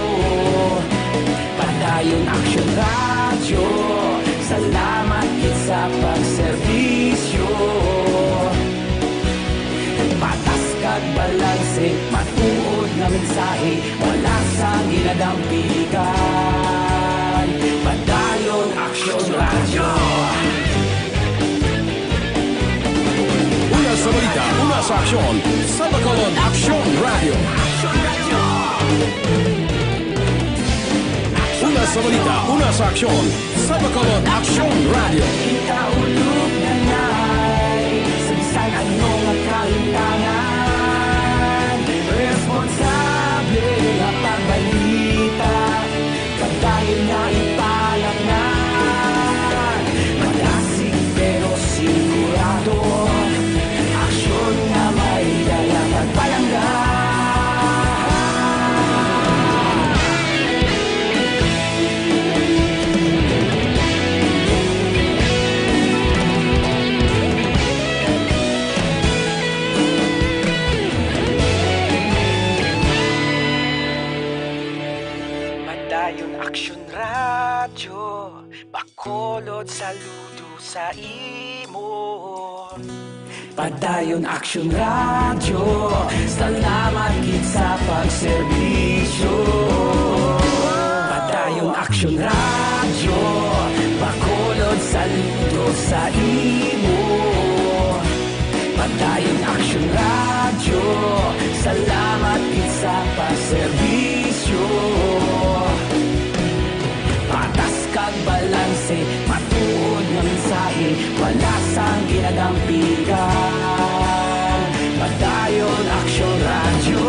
Padayon Aksyon Radyo, salamat gid sa pagserbisyo. Patas kag balanse, matuod nga mensahe, wala sang ginadampigan. Padayon Aksyon Radyo. Una sa balita, una sa aksyon, sa Bacolod Aksyon Radyo. Una sa balita, una sa aksyon, sa Bacolod Aksyon Radyo. Kita ulog na nay, sa bisan ano nga kalimtangan, responsable nga pagbalita, padayon nga ipalangnan. Madasig pero sigurado, aksyon nga may dala pagpalangga. Padayon Aksyon Radyo, Bacolod saludo sa imo. Padayon Aksyon Radyo, salamat gid sa pagserbisyo. Padayon Aksyon Radyo, Bacolod saludo sa imo. Padayon Aksyon Radyo, salamat gid sa pagserbisyo. Patas kag balanse, matuod nga mensahe, wala sang ginadampigan. Padayon Aksyon Radyo.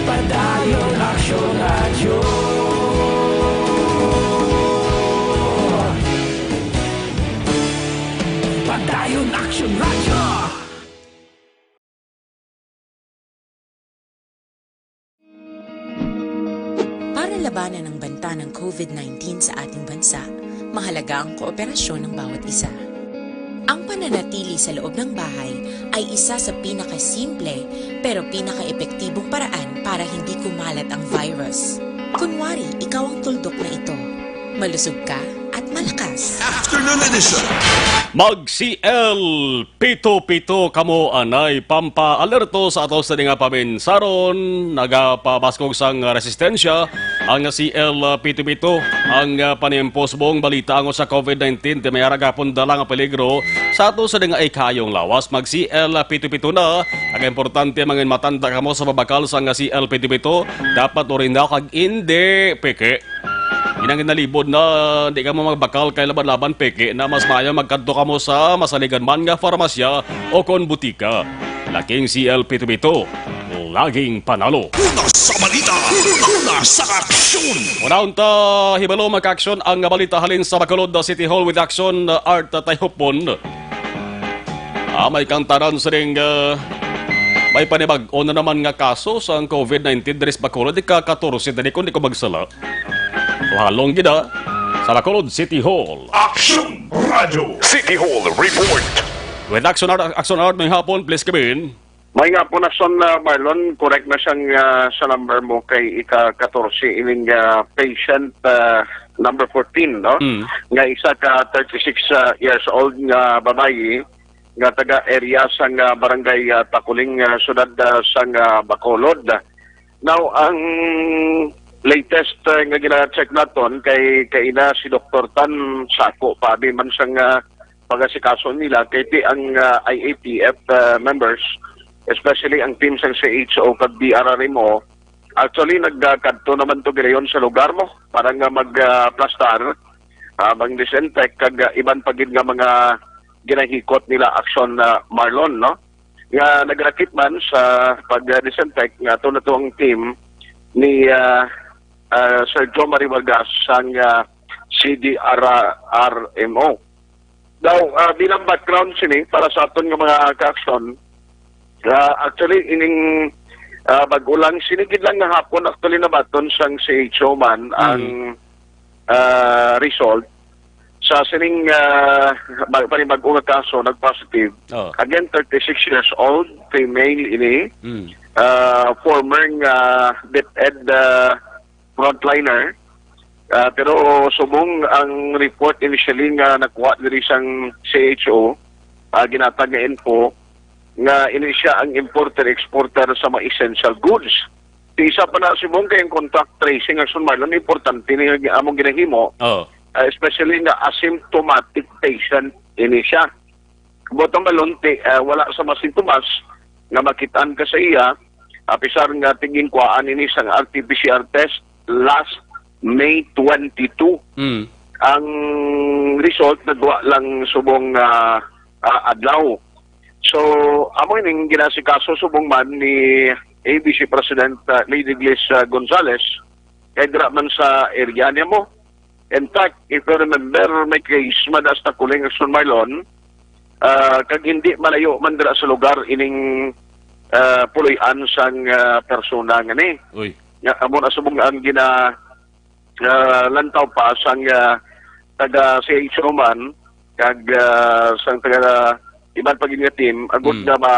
Padayon Aksyon Radyo. Padayon Aksyon Radyo. Para labanan ang banta ng COVID nineteen sa ating bansa, mahalaga ang kooperasyon ng bawat isa. Ang pananatili sa loob ng bahay ay isa sa pinakasimple pero pinakaepektibong paraan para hindi kumalat ang virus. Kunwari, ikaw ang tuldok na ito. Malusog ka at malakas. Afternoon edition. Mag-C L pito pito kamo anay pampaalerto sa ato sa nga paminsaron. Nagapabaskog sang resistensya ang C L pito pito. Ang, ah, panimpo subong balita ango sa COVID nineteen, ti may ara gapon dala nga peligro sa ato sa nga ikayong lawas. Mag-C L pito pito na. Ang importante, mangin matanda kamo sa babakal sang C L pito pito. Dapat orina kag indi peke. Ginang ginalibod na di ka mo magbakal kay laban-laban peke na mas maayo magkadto kamo sa masaligan man nga farmasya o kon butika. Laking C L pito pito. Laging panalo. Una sa balita, una sa aksyon. Una unta, hibalo, mga ka-aksyon, ang balita halin sa Bacolod City Hall with action, uh, Art Tayhupon. Ah, may kantaran sining, uh, may panibag-o na naman nga kaso sang COVID nineteen diri sa Bacolod, ika-katorse diri, kung di ko magsala. Halong gid, ah, sa Bacolod City Hall. Action Radio. City Hall Report. With Action Art, Action Art, may hapon, please come in. May nga po na son, ah, Marlon, correct na siyang, ah, sa number mo kay ika-katorse ining, ah, patient, ah, number fourteen, no? Mm. Nga isa ka thirty-six, ah, years old nga babayi nga taga area sang, ah, barangay, ah, Takuling, ah, siyudad, ah, sang, ah, Bacolod. Now, ang latest, ah, nga gina-check naton kay, kay ina si Doktor Tan, sako pa abi man sang, ah, pag-asikaso nila kay ti ang, ah, I A T F, ah, members, especially ang team sang C H O kag D R R M O, actually nagkadto naman to gilayon sa lugar mo para nga mag, ah, plastar, ah, mag-disinfect kag, ah, iban pa gid nga mga ginahikot nila aksyon na, Marlon, no? Nga nagrakit man sa pag-disinfect nga to na to ang team ni, ah, ah, Sir Joe Marie Vargas sang, ah, C D R R M O. Daw, ah, bilang background sini para sa aton nga mga ka-aksyon, ah, actually, ining, ah, bag-o lang, sini gid lang nga hapon actually nabaton sang C H O man ang, ah, result sa sining, ah, ba-, panibag-o nga kaso nag-positive. Oh. Again, thirty-six years old, female ini. Mm. Ah, former nga DepEd, ah, frontliner. Ah, pero subong ang report initially nga nakuha diri sang C H O, ah, ginatag nga info nga ini siya ang importer-exporter sa mga essential goods. Ti isa pa na subong kay ang contact tracing, Action Marlon, importante ni nga among ginahimo, oh, ah, especially nga asymptomatic patient ini siya. Buot ang balon, ti, ah, wala sa mga sintomas nga makitaan ka sa iya, apisar nga tigin kuhaan ini sang R T P C R test last May twenty-two. Mm. Ang result nagwa lang subong, ah, ah, adlaw. So, amo ining ginasikaso subong man ni A B C President, ah, Lady Glis, ah, Gonzales, kay dira man sa area niya mo. In fact, if you remember, may case man as Takuling, Action Marlon, ah, kag hindi malayo man dira sa lugar ining, ah, puloy-an sang, ah, persona nga ni. Uy. Nga, amo na subong ang gina, ah, lantaw pa sang, ah, taga C H O man, kag, ah, sang taga iban pa gid nga team, agud, mm, nga ma,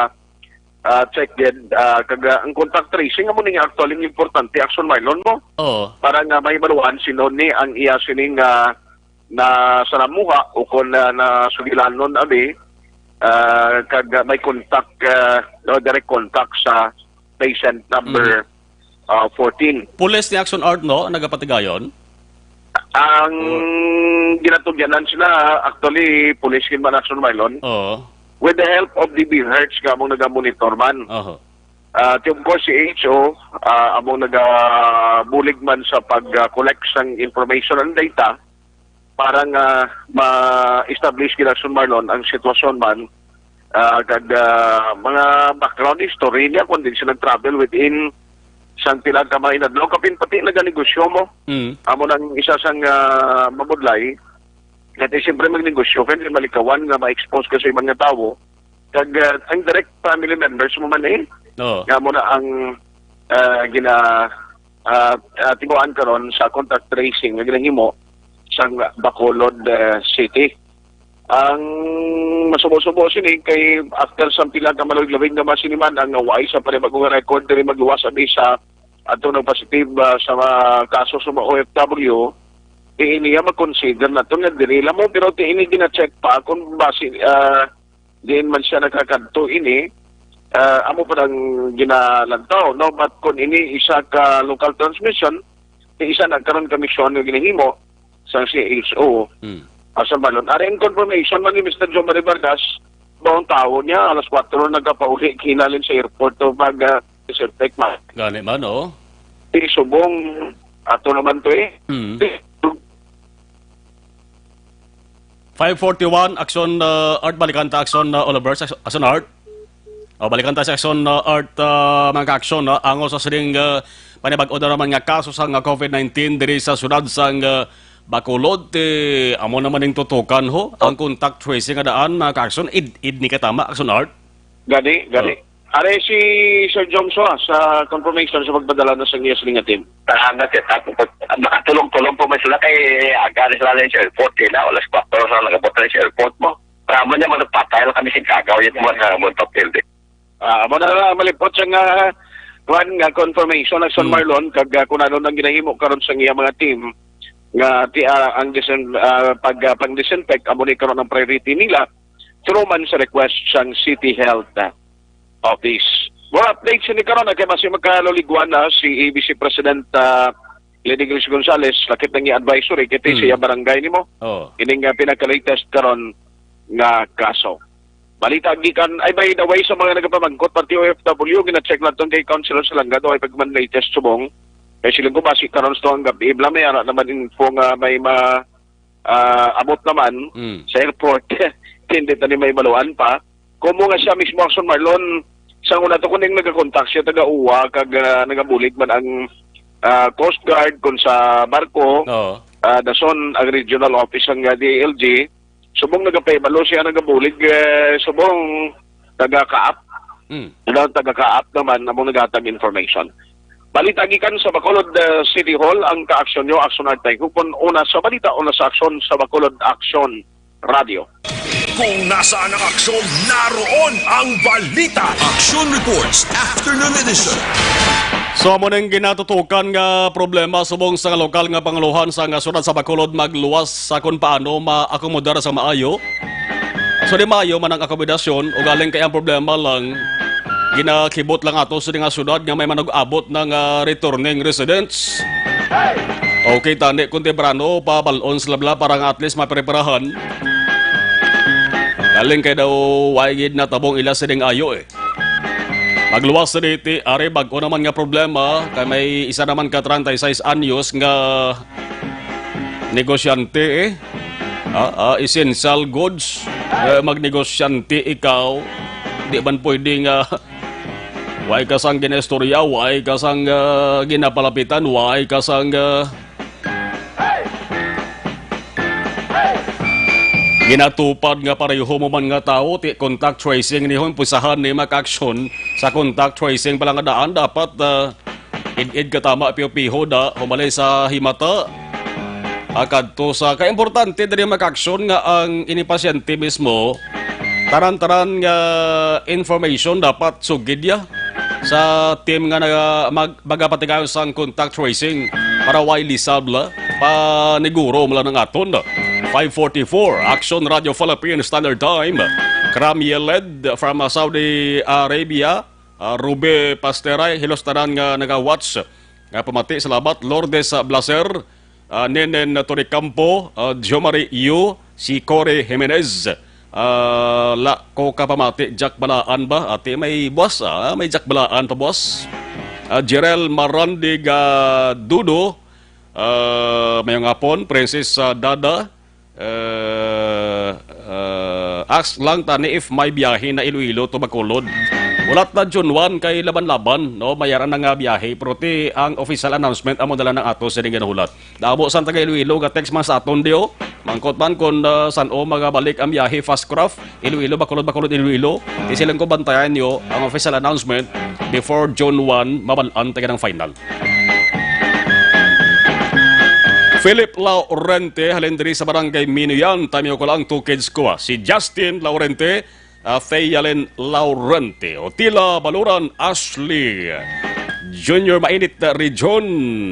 ah, check gid, ah, kag, ah, ang contact tracing amo ni nga actually importante, Action Marlon mo. Oo. Para nga mahibaluan sino ni ang iya sining, ah, na salamuha o kon, ah, nasugilanon abi, ah, kag, ah, may contact, ah, no, direct contact sa patient number, mm, ah, fourteen. Pulis ni Action Art, no, ang nagapatigayon? Ang ginatugyanan sila, actually, pulis gid man, Action Marlon. Oo. With the help of D B Hertz nga among nagamonitor man. Oho. Ah, ti, of course, C H O, ah, among nagabulig man sa pag, ah, collect sang information and data para nga ma-establish gid, Action Marlon, ang sitwasyon man, ah, kag, ah, mga background history niya, kung din siya nag-travel within sang pila ka mga inadlaw, kapin pati naganegosyo mo. Mm. Amo nang isa sang, ah, mabudlay, kaya siyempre magnegosyo ka, hindi malikawan nga ma-expose ka sa ibang nga tawo. Kag, ah, ang direct family members mo man eh. Oo. Nga mo na ang, ah, gina-, ah, ah, tibuan karon sa contact tracing nga ginahimo sa Bacolod, ah, City. Ang masubo-subo sini kay after sa pila ka malawig-lawig nga mga siniman ang way sa panibagong record diri magluwas abi sa ato nang positive, ah, sa mga kaso sa mga O F W, ti iniya ma-consider nato nga diri lang mo, pero ti ini gina-check pa kung basi, ah, diin man siya nakakadto ini, ah, amo pa ang ginalantaw, no? But kung ini isa ka local transmission, ti isa na karon ka misyon nga ginahimo sa C H O. Hmm. Asa balon? Ari ang confirmation man ni Mister John Marie Vargas, baong tawo niya, alas kwatro nagkapauli kinalin sa airport to pag, ah, disinfect man. Gani man, oh. Ti subong, ato naman to eh. Hmm. Five forty-one, Action, uh, Art, balikan ta, Action, uh, Oliver, sa Action Art. O, balikan ta sa aksyon, uh, Art, uh, mga ka-aksyon, uh, ango sa sining, uh, panibag-o na naman nga kaso sang, uh, covid nineteen diri sa siyudad sang, uh, Bacolod, eh, amo naman ning tutukan ho, ang contact tracing nga daan, mga ka-aksyon, id, id ni katama, aksyon Art. Gani, gani. Are si Sir Joshua sa confirmation sa pagpadala na sa iya sining nga team. Salamat, sir. Tapos, makatulong-tulong po man sila kay aga na sila sa airport, eh, na alas kwatro sa nagabot na sa airport mo. Para mo niya, magpatay lang kami sa kagaw, yung mga sa Mountain Field, eh. Ah, amo na lang malipot siya nga, kuwan, nga confirmation ang San Marlon, kag, ah, kung ano nang ginahimo karon sa iya mga team, nga ti, ah, ang disen-, ah, pag, ah, pang-disinfect, amo ni karon ang priority nila, through man sa request sang City Health, ah, Office. More updates ini karon, ah, kay basi magkaluligwan na si A B C President, ah, Leni Grace Gonzales, lakip ng advisory, kiti Hmm. siya barangay nimo. Oh. Ining, ah, pinaka-latest karon nga kaso. Balita gikan, ay, by the way, sa mga nagapamangkot, pati O F W, gina-check naton kay Councilor Salangga, daw ay pagman latest subong. Kay siling ko, basi karon sa tuwang gabi, ibla may ara naman info nga may ma-, ah, abot naman Mm. sa airport. Hindi tani may baluan pa. Kumo nga siya mismo, Action Marlon, sa una to kuning nagakontak siya, taga-uwa, kag, ah, nagabulig man ang, ah, Coast Guard, kung sa barko, Oo. ah, dason ang regional office sang, ah, D I L G. Subong nagapahibalo siya, nagabulig, eh, subong taga-Kaap. Mm. Daw taga-Kaap naman among naghatag information. Balita gikan sa Bacolod, eh, City Hall, ang kaaksyon nyo, Aksyon Artay. Kung una sa balita, una sa aksyon sa Bacolod Aksyon Radio. Kung nasaan ang aksyon, naroon ang balita. Action Reports, Afternoon Edition. So, amo ning ginatutukan nga problema subong sa lokal nga pangulohan sa nga syudad sa Bacolod magluwas sa kung paano maakomodar sa maayo. So, di maayo man ang akomodasyon, ugaling kay ang problema lang, ginakibot lang ato sa nga syudad nga may manug-abot na nga returning residents. Okay, tani kung temprano, pabalon sila bla para nga at least mapreparahan. Galing kay daw, way gid natabong ila sining ayo, eh. Magluwas sa diti, ari bag-o naman nga problema, kay may isa naman ka treinta y seis anyos nga negosyante, eh. Ah, ah, essential goods. Eh, magnegosyante ikaw, di man pwede nga way ka sang ginaistorya, way ka sang, ah, ginapalapitan, way ka sang, ah, ginatupad nga pareho mo man nga tawo, ti contact tracing ni, umpisahan ni mag-action sa contact tracing pala nga daan, dapat, ah, id-id ka tama, piho-piho da, humalay sa himata. Ah, kadto sa, ka importante diri mag-action nga ang ini pasyente mismo, tanan-tanan nga information dapat sugid ya sa team nga naga-, mag-, magapatigayon sang contact tracing para way lisab la, paniguro mo lang ang aton. Five forty-four, Action Radio Philippines Standard Time. Kram Yeled from, uh, Saudi Arabia, uh, Ruby Pasteray, hilos tanan nga naga-watch. Nga pamati, salamat. Lourdes, uh, Blaser, uh, Nenen Toricampo, uh, Jomari Yu, si Cory Jimenez. Ah, la ko kapamati, Jack Balaan ba? Ati, may buwas, ah, may Jack Balaan pa, buwas. Ah, Jerel Marandig, ah, Dudo, ah, mayong hapon, Princess, ah, Dada, eh, eh, ask lang tani if may biyahe na Iloilo to Bacolod. Wala ta June one kay laban-laban, no? Mayara na nga biyahe, pero ti ang official announcement amo dala ng ato sa ding ginahulat. Damo sang taga Iloilo ga-text man sa aton, di, oh. Mangkot man kung, ah, san-o magabalik ang biyahe, fast craft, Iloilo, Bacolod, Bacolod, Iloilo. Di silang ko bantayan nyo ang official announcement before June one, mabalaan taga ng final. Philip Laurente, halin diri sa Barangay Minuyan, tamiyo ko lang, two kids ko, ah. Si Justin Laurente, ah, Thayalen Laurente, Otila Baluran, Ashley Junior Mainit Region,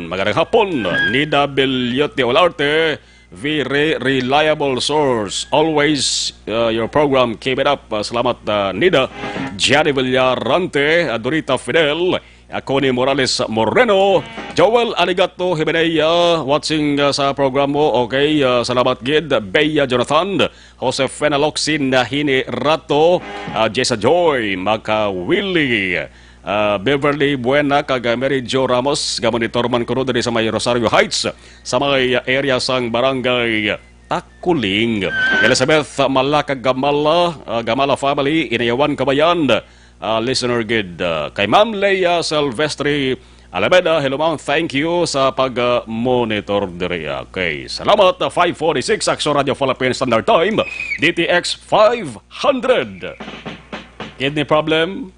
magandang hapon, Nida Bellote Olarte, very reliable source, always, uh, your program, keep it up. Uh, salamat, uh, Nida, Gianni Villarante, uh, Dorita Fidel, uh, Connie Morales Moreno, Joel Aligato Himenea, watching, uh, sa program mo. Okay, uh, salamat gid, Bea Jonathan, Josefina Locsin, Hini Rato, ah, Jessa Joy Makawili, ah, Beverly Buena, kag, ah, Mary Jo Ramos, ga-monitor man kuno diri sa may Rosario Heights, sa may, ah, area sang barangay Takuling. Elizabeth Malaka Gamala, ah, Gamala family, Inayawan Kabayan, ah, listener gid, ah, kay Ma'am Leia Silvestre Alameda. Hello, ma'am. Thank you sa pag, ah, monitor diri. Okay. Salamat, ah, five forty-six, Action Radio Philippines Standard Time, D T X five hundred. Kidney problem?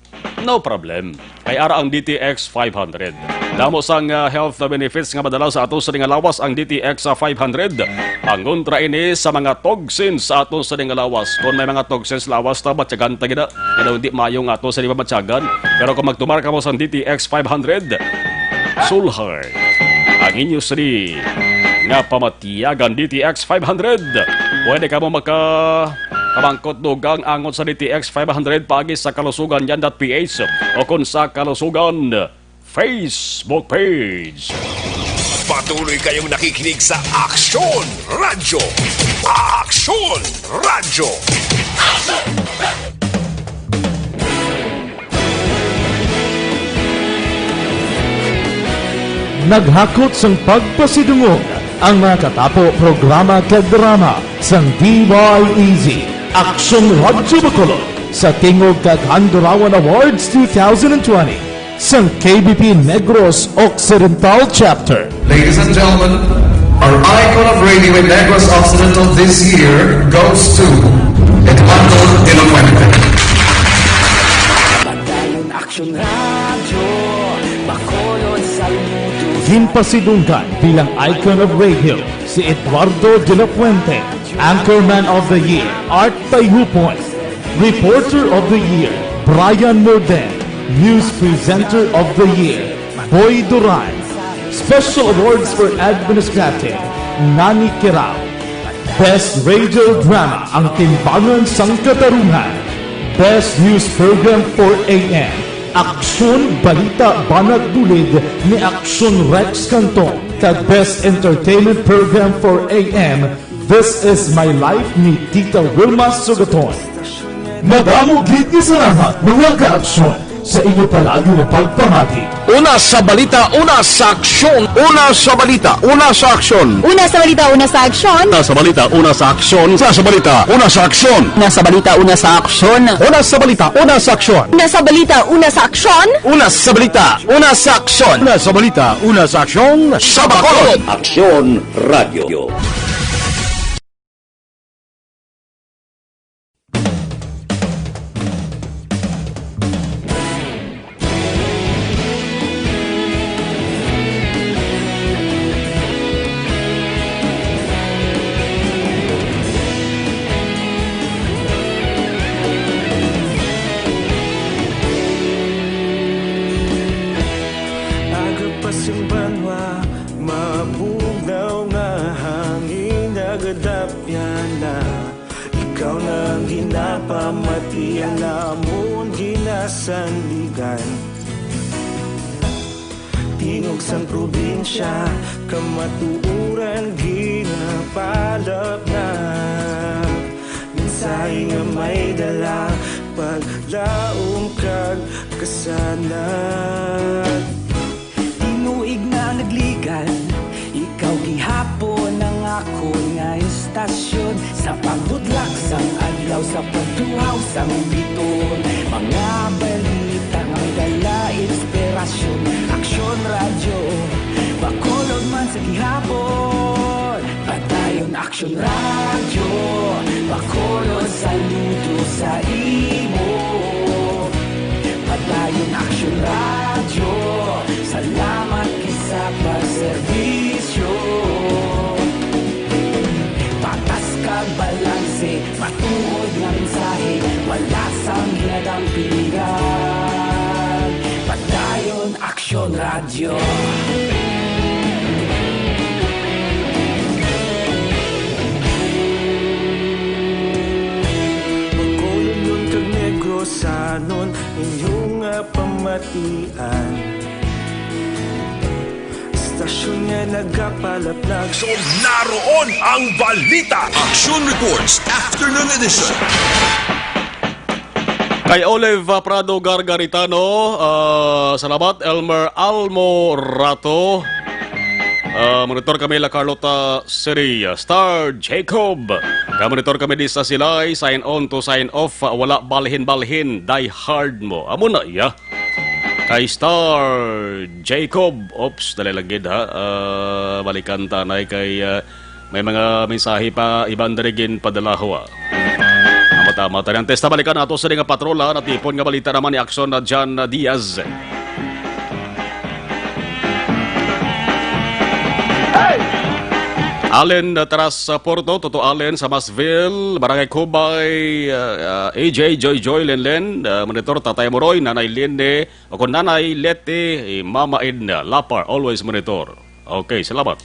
No problem. Kay ara ang D T X five hundred. Damo sang, ah, health benefits nga madala sa ato sa nga lawas ang D T X five hundred. Pangontra ini sa mga toxins sa ato sa nga lawas. Kung may mga toxins lawas ta, batyagan ta gid na. Kaya hindi mayo nga ato sa di ba matyagan. Pero kung magtumar ka mo sa D T X five hundred, sulhay ang inyo sini nga pamatyagan. D T X five hundred. Pwede ka mo maka kamangkot dugang angot sa D T X five hundred paagi sa Kalusugan yan dot P H o kung sa Kalusugan Facebook page. Patuloy kayong nakikinig sa Aksyon Radyo. Aksyon Radyo. Naghakot sang pagpasidungog ang mga katapo programa kag drama sang D Y E Z, Aksyon Radyo Bacolod, sa tingog kag Handurawan Awards two thousand twenty sang K B P Negros Occidental Chapter. Ladies and gentlemen, our icon of radio in Negros Occidental this year goes to Eduardo de la Fuente. Padayon Aksyon Radyo, Bacolod, saludo sa Ginpasidunggan bilang icon of radio si Eduardo de la Fuente, Anchorman of the Year, Art Tayhupon, Reporter of the Year, Brian Morden, News Presenter of the Year, Boy Duran, Special Awards for Administrative, Nani Kirao, Best Radio Drama, Ang Timbangan sang Katarungan, Best News Program for A M, Aksyon Balita Banat Bulid ni Aksyon Rex Canton, kag Best Entertainment Program for A M, This Is My Life ni Tita Wilma Sugaton. Madamo gid nga salamat, mga ka-aksyon, sa inyo palagi nga pagpamati. Una sa balita, una sa aksyon. Una sa balita, una sa aksyon. Una sa balita, una sa aksyon. Una sa balita, una sa aksyon. Una sa balita, una sa aksyon. Una sa balita, una sa aksyon. Una sa balita, una sa aksyon. Una sa balita, una sa aksyon. Una sa balita, una sa aksyon. Una sa balita, una sa aksyon. Sa Bacolod. Aksyon Radio. Aga pa sing banwa, mabugnaw nga hangin, nagadapya na. Ikaw na ang ginapamati, ang amon ginasandigan. Tingog sang probinsya, kamatuoran ginapalapnap. Mensahe nga may dala, paglaom kag kasanag. Tinuig na nagligan, ikaw gihapon ang akon nga estasyon. Sa pagudlak sang adlaw, sa pagduhaw sang biton, mga balita nga may dala inspirasyon. Aksyon Radyo, Bacolod man sa gihapon. Padayon Aksyon Radyo, Bacolod, saludo sa imo. Padayon Aksyon Radyo, salamat gid sa pagserbisyo. Patas kag balanse, matuod nga mensahe, wala sang ginadampigan. Padayon Aksyon Radyo. Bacolodnon kag Negrosanon, inyo nga pamatian. Estasyon nga nagapalaplag. So, naroon ang balita. Action Reports, Afternoon Edition. Kay Olive, ah, Prado Gargaritano, ah, salamat. Elmer Almo Rato, ah, monitor kami la Carlota Siri, ah, Star Jacob, Ah, monitor kami di sa Silay, sign on to sign off, ah, wala balhin-balhin, die hard mo. Amo na iya. Kay Star Jacob, oops, dali lang gid ha. Ah, balikan tanay kay, ah, may mga mensahe pa iban diri ginpadala ho, ah. Tama-tama, tanan testa balikan nato sa nga patrola, natipon nga balita naman ni Action na John Diaz. Allen, uh, Taras, uh, Porto, Toto Allen sa Masville, Barangay Cubay, uh, uh, A J, Joy Joy, Len Len, uh, monitor, Tatay Moroy, Nanay Lene, o kung Nanay Leti, eh, Mama Edna, Lapar, always monitor. Okay, salamat.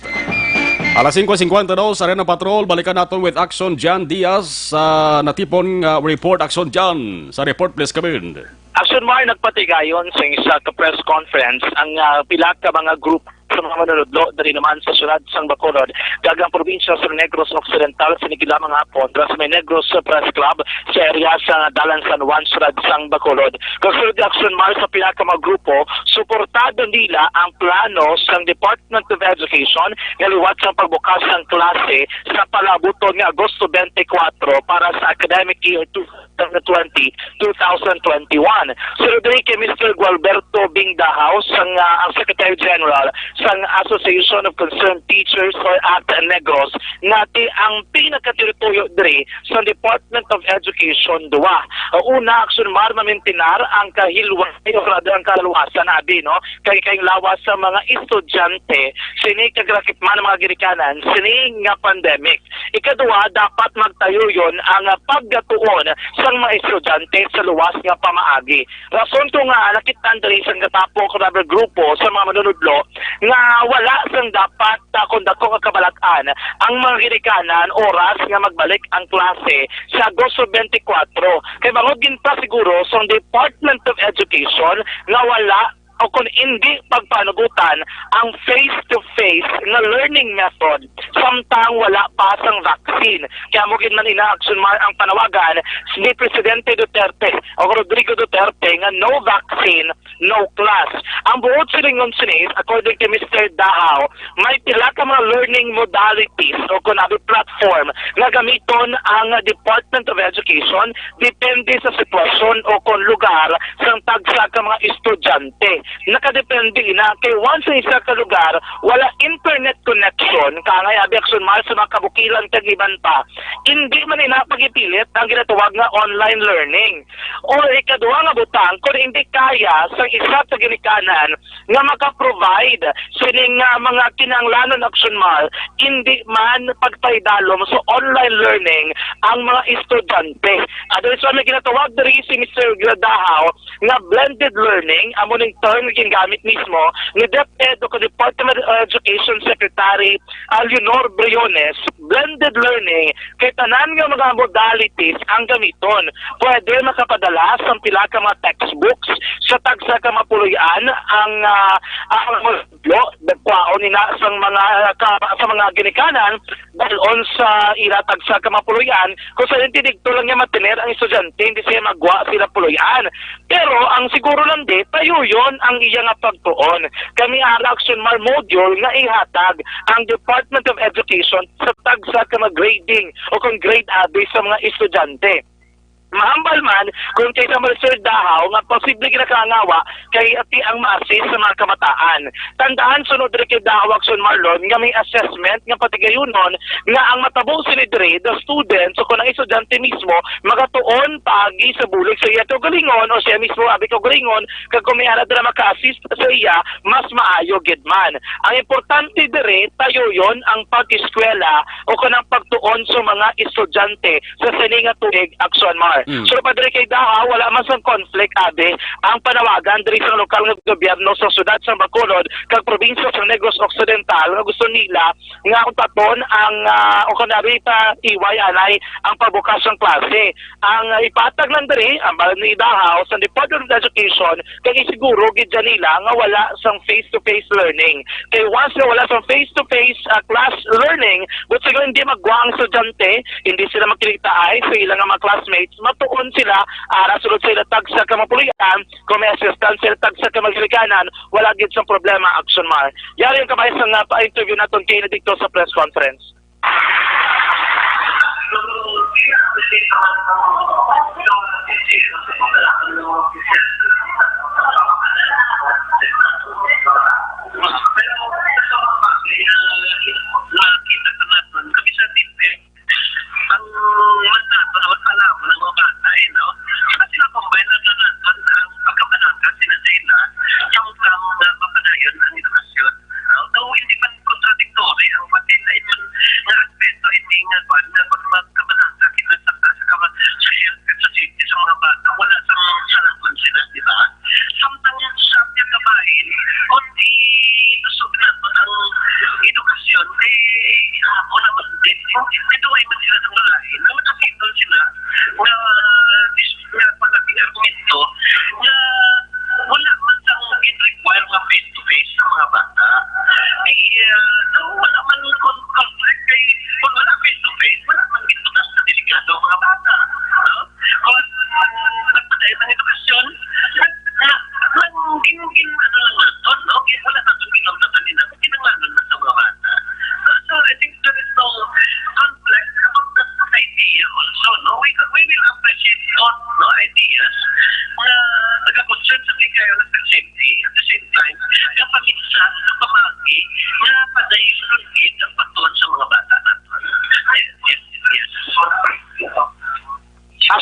Alas singko singkwenta y dos, Arena Patrol, balikan naton with Action John Diaz sa natipon nga report. Action John, sa report, please come in. Action Mar, nagpatigayon sa isa ka press conference ang, ah, pila ka mga grupo sa mga manunudlo diri naman sa siyudad sang Bacolod kag ang probinsya sa Negros Occidental sa nagkailang mga hapon dira sa may Negros Press Club sa area sa Dalan San Juan, siyudad sang Bacolod. Kasunod ni Action Mar, sa pila ka mga grupo, suportado nila ang plano sang Department of Education nga liwat sa pagbukas sang klase sa palabuton nga Agosto twenty-four para sa academic year two thousand twenty, two thousand twenty-one. Sunod diri kay Mister Gualberto Bing Dahaw, sang, ah, ang Secretary General sang Association of Concerned Teachers or ACT Negros, nga ti ang pinakateritorio diri sa Department of Education two. Ah, una, Action Mar, mamintinar ang kahilway o rather ang kaluwasan, abi, no? Kay, kay lawas sa mga estudyante, sini kag lakip man ang mga ginikanan, sini nga pandemic. Ikaduha, dapat magtayuyon ang, ah, pagkatuon sang mga estudyante sa luwas nga pamaagi. Rason ko nga nakit-an diri sang katapok rubber grupo sa mga manunudlo nga wala sang dapat, ah, kon dako nga kabalag-an ang mga ginikanan oras nga magbalik ang klase sa Agosto twenty-four. Kay bangod ginpasiguro sang Department of Education nga wala o kon indi pagpanugutan ang face-to-face nga learning method samtang wala pa sang vaccine. Kaya mo gid man ina, Action Mar, ang panawagan ni Presidente Duterte o Rodrigo Duterte nga no vaccine, no class. Ang buot silingon sini, according kay Mister Dahaw, may pila ka mga learning modalities o kon abi platform nga gamiton ang Department of Education depende sa sitwasyon o kon lugar sang tagsa ka mga estudyante. Nakadepende ina kay once sa isa ka lugar wala internet connection, kangay abi, Action Mar, sa mga kabukilan kag iban pa, hindi man ina pagipilit ang ginatawag nga online learning. O ikaduha nga butang, kung hindi kaya sang isa ka ginikanan nga maka-provide sining, ah, mga kinahanglanon, Action Mar, hindi man pagpaidalom sa online learning ang mga estudyante. Adto sa may ginatawag diri si Mister Dahaw nga blended learning, amo ning term nga gingamit mismo ni DepEd o Department of Education Secretary, ah, Leonor Briones. Blended learning kay tanan nga mga modalities ang gamiton. Pwede makapadala sang pila ka mga textbooks sa tagsa ka mga puloy-an ang, ah, ang modelo nagkwaon ina sang mga ka, sa mga ginikanan dalon sa ila tagsa ka mga puloy-an, kung sa intinigto lang niya matener ang estudyante, hindi siya magwa sila puloy-an. Pero ang siguro lang di, tayuyon ang iya nga pagtuon. Kami ara, Action Mar, module nga ihatag ang Department of Education sa tagsa ka mga grading o kung grade abi sa mga estudyante. Mahambal man kung kay sa Mister Dahaw nga posible ginakangawa kay ati ang ma-assist sa mga kabataan. Tandaan, sunod diri kay Dahaw, Action Mar, nga may assessment nga patigayunon nga ang matabo sini diri, the students o kung ang estudyante mismo, magatuon paagi sa bulig sa iya kaugalingon o siya mismo abi kaugalingon, kag kung may ara dira maka-assist sa iya, mas maayo gid man. Ang importante diri, tayuyon ang pag-eskwela o kanang pagtuon sa mga estudyante sa sini nga tuig, Action Mar. Mm. So, pa diri kay Dahaw, wala man sang conflict, abi, ang panawagan diri sa lokal nga gobyerno sa siyudad sa Bacolod kag probinsya sa Negros Occidental nga gusto nila nga untaton ang, ah, o kanabi pa iway anay ang pagbukas sang klase. Ang, ah, ipatag lang diri, ang bala ni Dahaw sa Department of Education, kay isiguro gid dyan nila nga wala sang face-to-face learning. Kay once nga wala sang face-to-face, ah, class learning, but siguro hindi magwa ang estudyante, hindi sila magkiligtaay sa ilang mga classmates, matuon sila, ara sulod sa ila tagsa ka mga puloy-an, kung may assistance sila tagsa ka mga ginikanan, wala gid sang problema, Action Mar. Yari ang kabay sa nga pa-interview naton kay dito sa press conference.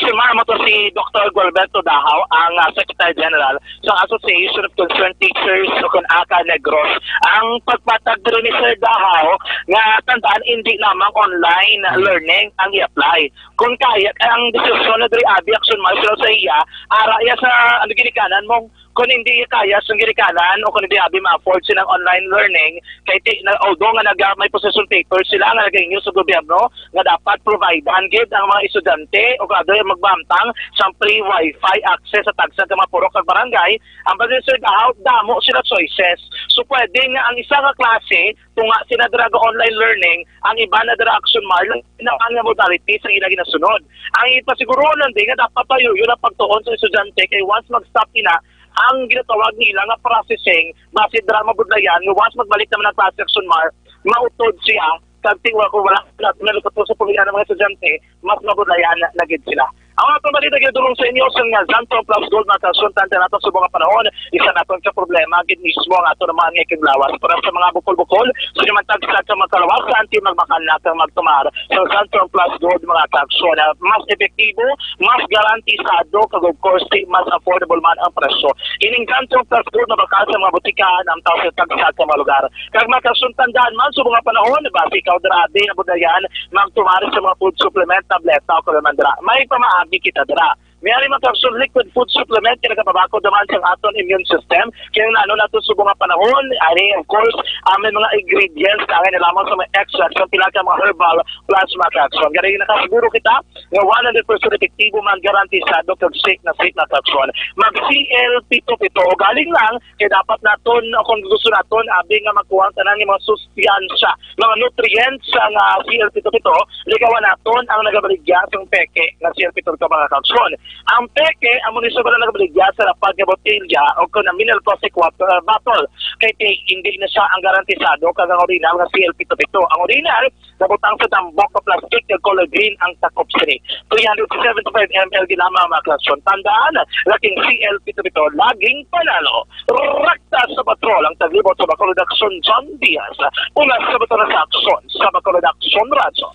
Sir Mar, mo to si Doktor Gualberto Dahaw, ang, ah, Secretary General sa Association of Concerned Teachers o kon aka Negros. Ang pagpatag diri ni Sir Dahaw nga tandaan, hindi lamang online learning ang i-apply. Kung kaya, ang desisyon na diri abi, Action Marshal, sa iya, ara iya sa, ano, ginikanan mo, kung hindi kaya sa ginikanan o kung hindi abi ma-afford silang online learning, kay ti-, na, although nga naga-, may possession paper sila nga nagainyo sa gobyerno nga dapat providean gid ang mga estudyante o kada magbahamtang sa free wifi access sa tagsa ka mga purok kag barangay, ang pag-, Sir Dahaw, damo sila choices. So, pwede nga ang isa nga klase, tunga sila dira ga online learning, ang iba na dira, Action Marshal, na ang modality sa ila ginasunod. Ang ipasiguruhan lang din nga dapat payo yun ang pagtuon sa estudyante, kay once mag-stop ina, ang ginatawag nila nga processing, base dira mabudlayan nga once magbalik naman ang klase, Action Mar, mautod siya, kag ti-, wa-, kung wala na, na sa pamilya ng mga estudyante, mas mabudlayan na, na gid sila. Ang atong balita ginadulong sa inyo sa nga Zantong Plus Gold, mga kaagsoon, tanda nato sa mga panahon, isa naton ka problema gid mismo ang ato naman nga ikaglawas. Para sa mga bukol-bukol, sa naman tagsa ka magkalawas, sa anti magbakal na kang magtumar sa Zantong Plus Gold, mga kaagsoon, na mas epektibo, mas garantisado, kag of course, di mas affordable man ang presyo. Ining Zantong Plus Gold mabakal sa mga butika, namtaw sa tagsa ka mga lugar. Kag mga kaagsoon, tandaan man sa mga panahon, basi ikaw dira abi nga budayan, magtumar sa mga food supplement, tableta o kalamandra. May pamaagi kita dira. May ari mga kaagsoon, liquid food supplement kay nagapabakod naman sa aton immune system. Kaya ano nato sa mga panahon, ani, of course, ah, may mga ingredients na angay na lamang sa mga extract sa pila ka mga herbal plus mga kaagsoon. Gani nakasiguro kita nga one hundred percent epektibo man, garantisado kag safe na safe mga kaagsoon. Mag C L pito pito o galing lang kay dapat naton, kung gusto naton, abi nga makuha ang tanan nga mga sustansya, mga nutrients sa nga C L pito pito, ligawan naton ang nagabaligya sang peke nga C L pito pito, mga kaagsoon. Ang peke amo ni sa mga nagabaligya sa lapad nga botelya o kon ang mineral plastic water, uh, bottle, kay ti-, hindi na siya ang garantisado kag ang original nga C L pito pito. Ang original nabutang sa tambok nga plastic nga color green ang takop sini. Three hundred seventy-five M L gid lamang, mga kaagsoon. Tandaan, laking C L pito pito, laging panalo. Rakta sa patrol ang taglibot sa Bacolod Action, John Diaz. Una sa Bacolod Action, sa Bacolod Action Radyo.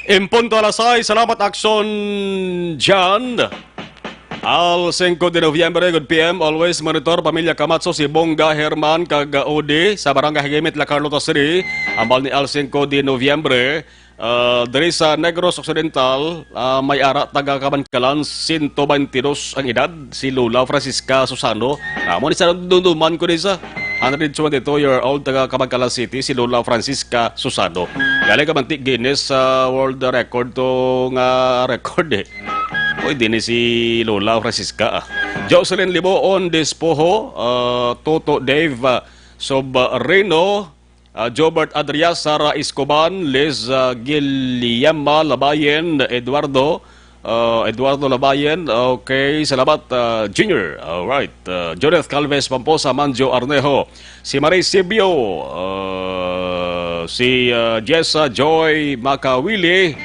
En punto alas sais, salamat, Action John. Al singko de Noviembre, good P M, always monitor, pamilya Camacho, si Bongga Herman, kag, uh, Udi, sa Barangay Higimit, La Carlota City. Ambal ni Al singko de Noviembre, uh, diri sa Negros Occidental, uh, may ara taga Kabankalan, sento baynte dos ang edad, si Lola Francisca Susano. Amo ni sa dunduman ko ni sa hundred twenty-two year old taga Kabankalan City, si Lola Francisca Susano. Galing ka man ti Guinness, uh, World Record to nga record eh. Uy, di ni si Lola Francisca, ah. Jocelyn Liboon Despojo, ah, Toto Dave, ah, Sobrino, ah, Jobert Adria, Sara Escoban, Liz, ah, Guillerma Labayen, Eduardo, ah, Eduardo Labayen. Okay, salamat, ah, Junior. Alright. Ah, Joneth Calves Pamposa, Manjo Arnejo, si Marie Sibio, ah, si, ah, Jessa Joy Makawili,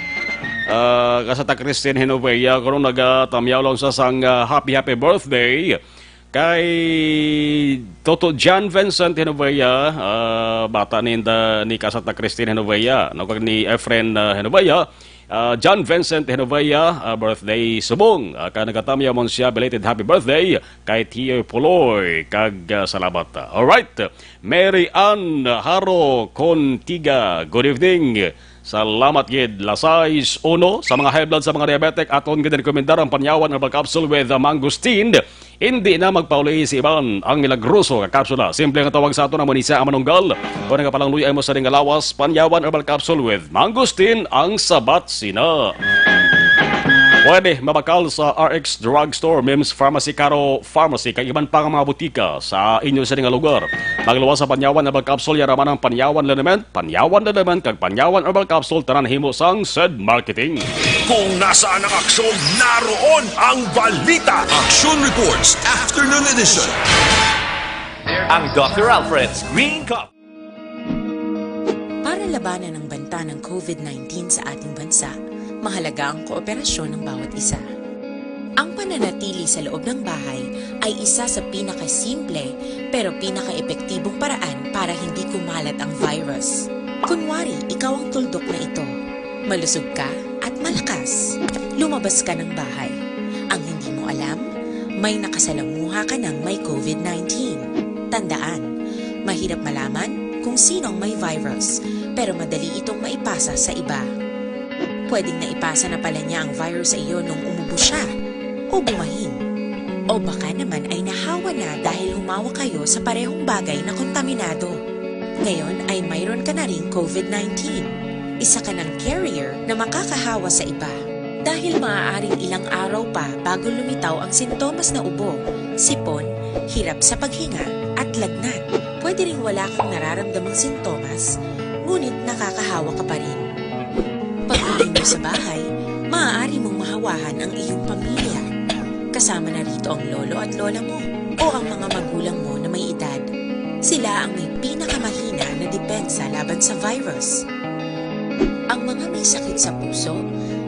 ah, Kasata Christine Hinovea, karon nagatamyaw lang sa sang, ah, happy, happy birthday kay Toto John Vincent Hinovea, ah, bata ni, ni Kasata Christine Hinovea, no, kag ni Efren, ah, Hinovea. Ah, John Vincent Hinovea, ah, birthday subong. Ah, ka nagatamyaw man siya, belated happy birthday kay Tio Puloy kag, ah, salamat. Alright. Mary Ann Haro Contiga, good evening. Salamat gid. Alas sais uno, sa mga high blood, sa mga diabetic, aton gid rekomendar ang Panyawan Herbal Capsule with, ah, Mangosteen. Indi na magpauli si Iban, ang milagroso nga kapsula. Simple nga tawag sa aton amo ni sa manunggal. Kung nagapalangluy mo sa ring lawas, Panyawan Herbal Capsule with Mangosteen ang sabat sina. Pwede mabakal sa R X Drugstore, Mims Pharmacy, Caro Pharmacy, kag iban pa nga mga butika sa inyo sa nga lugar. Magluwas sa Panyawan Herbal Capsule, yara man ang Panyawan Liniment, Panyawan Liniment, kag Panyawan Herbal Capsule, tanan himo sang Sed Marketing. Kung nasaan ang aksyon, naroon ang balita. Action Reports, Afternoon Edition. Ang Doctor Alfred's Green Cup. Para labanan ang banta ng COVID nineteen sa ating bansa, mahalaga ang kooperasyon ng bawat isa. Ang pananatili sa loob ng bahay ay isa sa pinakasimple pero pinakaepektibong paraan para hindi kumalat ang virus. Kunwari, ikaw ang tuldok na ito. Malusog ka At malakas, lumabas ka ng bahay. Ang hindi mo alam, may nakasalamuha ka ng may covid nineteen. Tandaan, mahirap malaman kung sino ang may virus, pero madali itong maipasa sa iba. Pwedeng naipasa na pala niya ang virus sa iyo nung umubo siya o bumahin. O baka naman ay nahawa na dahil humawa kayo sa parehong bagay na kontaminado. Ngayon ay mayroon ka na ring covid nineteen. Isa ka ng carrier na makakahawa sa iba. Dahil maaaring ilang araw pa bago lumitaw ang sintomas na ubo, sipon, hirap sa paghinga, at lagnat. Pwede ring wala kang nararamdamang sintomas, ngunit nakakahawa ka pa rin. Pag-uwi mo sa bahay, maaari mong mahawahan ang iyong pamilya. Kasama na rito ang lolo at lola mo o ang mga magulang mo na may edad. Sila ang may pinakamahina na depensa laban sa virus. Ang mga may sakit sa puso,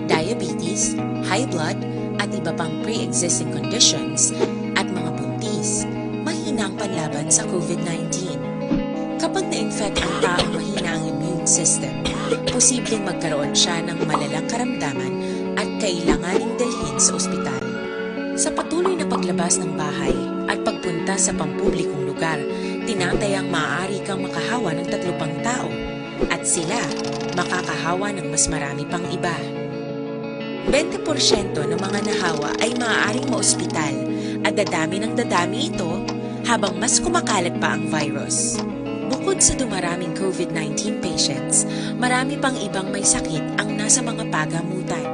diabetes, high blood, at iba pang pre-existing conditions, at mga buntis, mahina ang panlaban sa covid nineteen. Kapag na-infect ang taong mahina ang immune system, posibleng magkaroon siya ng malalang karamdaman at kailanganing dalhin sa ospital. Sa patuloy na paglabas ng bahay at pagpunta sa pampublikong lugar, tinatayang maaari kang makahawa ng tatlo pang tao at sila makakahawa ng mas marami pang iba. Twenty porsyento ng mga nahawa ay maaaring maospital at dadami ng dadami ito habang mas kumakalat pa ang virus. Bukod sa dumaraming covid nineteen patients, marami pang ibang may sakit ang nasa mga pagamutan.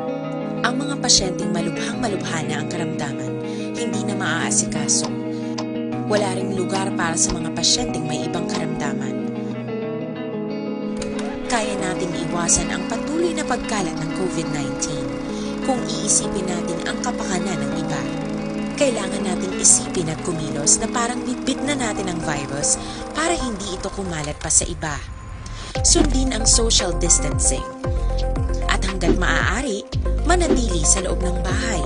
Ang mga pasyenteng malubhang-malubha na ang karamdaman, hindi na maaasikaso. Wala ring lugar para sa mga pasyenteng may ibang karamdaman. Kaya nating iwasan ang patuloy na pagkalat ng covid nineteen kung iisipin natin ang kapakanan ng iba. Kailangan nating isipin at kumilos na parang bitbit na natin ang virus para hindi ito kumalat pa sa iba. Sundin ang social distancing. At hanggat maaari, manatili sa loob ng bahay.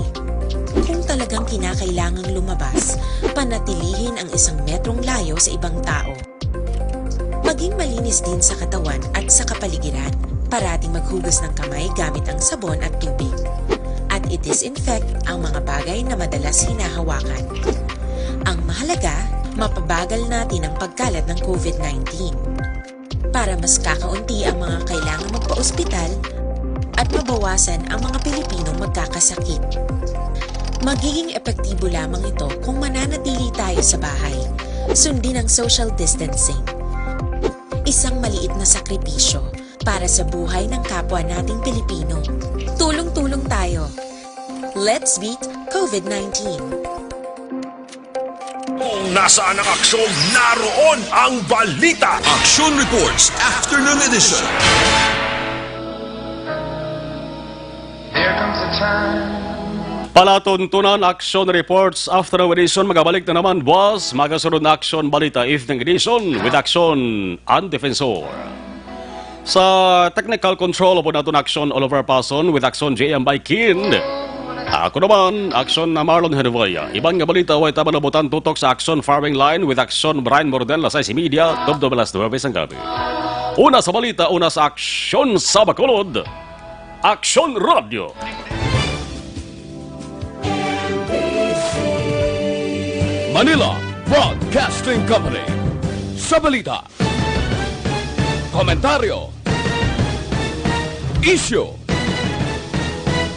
Kung talagang kinakailangang lumabas, panatilihin ang isang metrong layo sa ibang tao. Maging malinis din sa katawan at sa kapaligiran. Parating maghugas ng kamay gamit ang sabon at tubig. At i-disinfect ang mga bagay na madalas hinahawakan. Ang mahalaga, mapabagal natin ang pagkalat ng covid nineteen. Para mas kakaunti ang mga kailangang magpa-ospital at mabawasan ang mga Pilipinong magkakasakit. Magiging epektibo lamang ito kung mananatili tayo sa bahay. Sundin ang social distancing. Isang maliit na sakripisyo para sa buhay ng kapwa nating Pilipino. Tulong-tulong tayo. Let's beat covid nineteen. Kung nasaan ang aksyon, naroon ang balita. Action Reports Afternoon Edition. There comes a time. Palatuntunan, Action Reports Afternoon Edition. Magabalik na naman, boss. Magasunod na Action Balita Evening Edition with Action ang Defensor. Sa technical control, upod naton Action Oliver Pason with Action J M Baikin. Ako naman, Action na Marlon Henvoy. Iban nga balita way taban nabutan tutok sa Action Firing Line with Action Brian Morden, alas sais y media, tubtob alas nuwebe sang gabi. Una sa balita, una sa Aksyon sa Bacolod, Action Radio. Manila Broadcasting Company. Sa balita, komentaryo, isyu,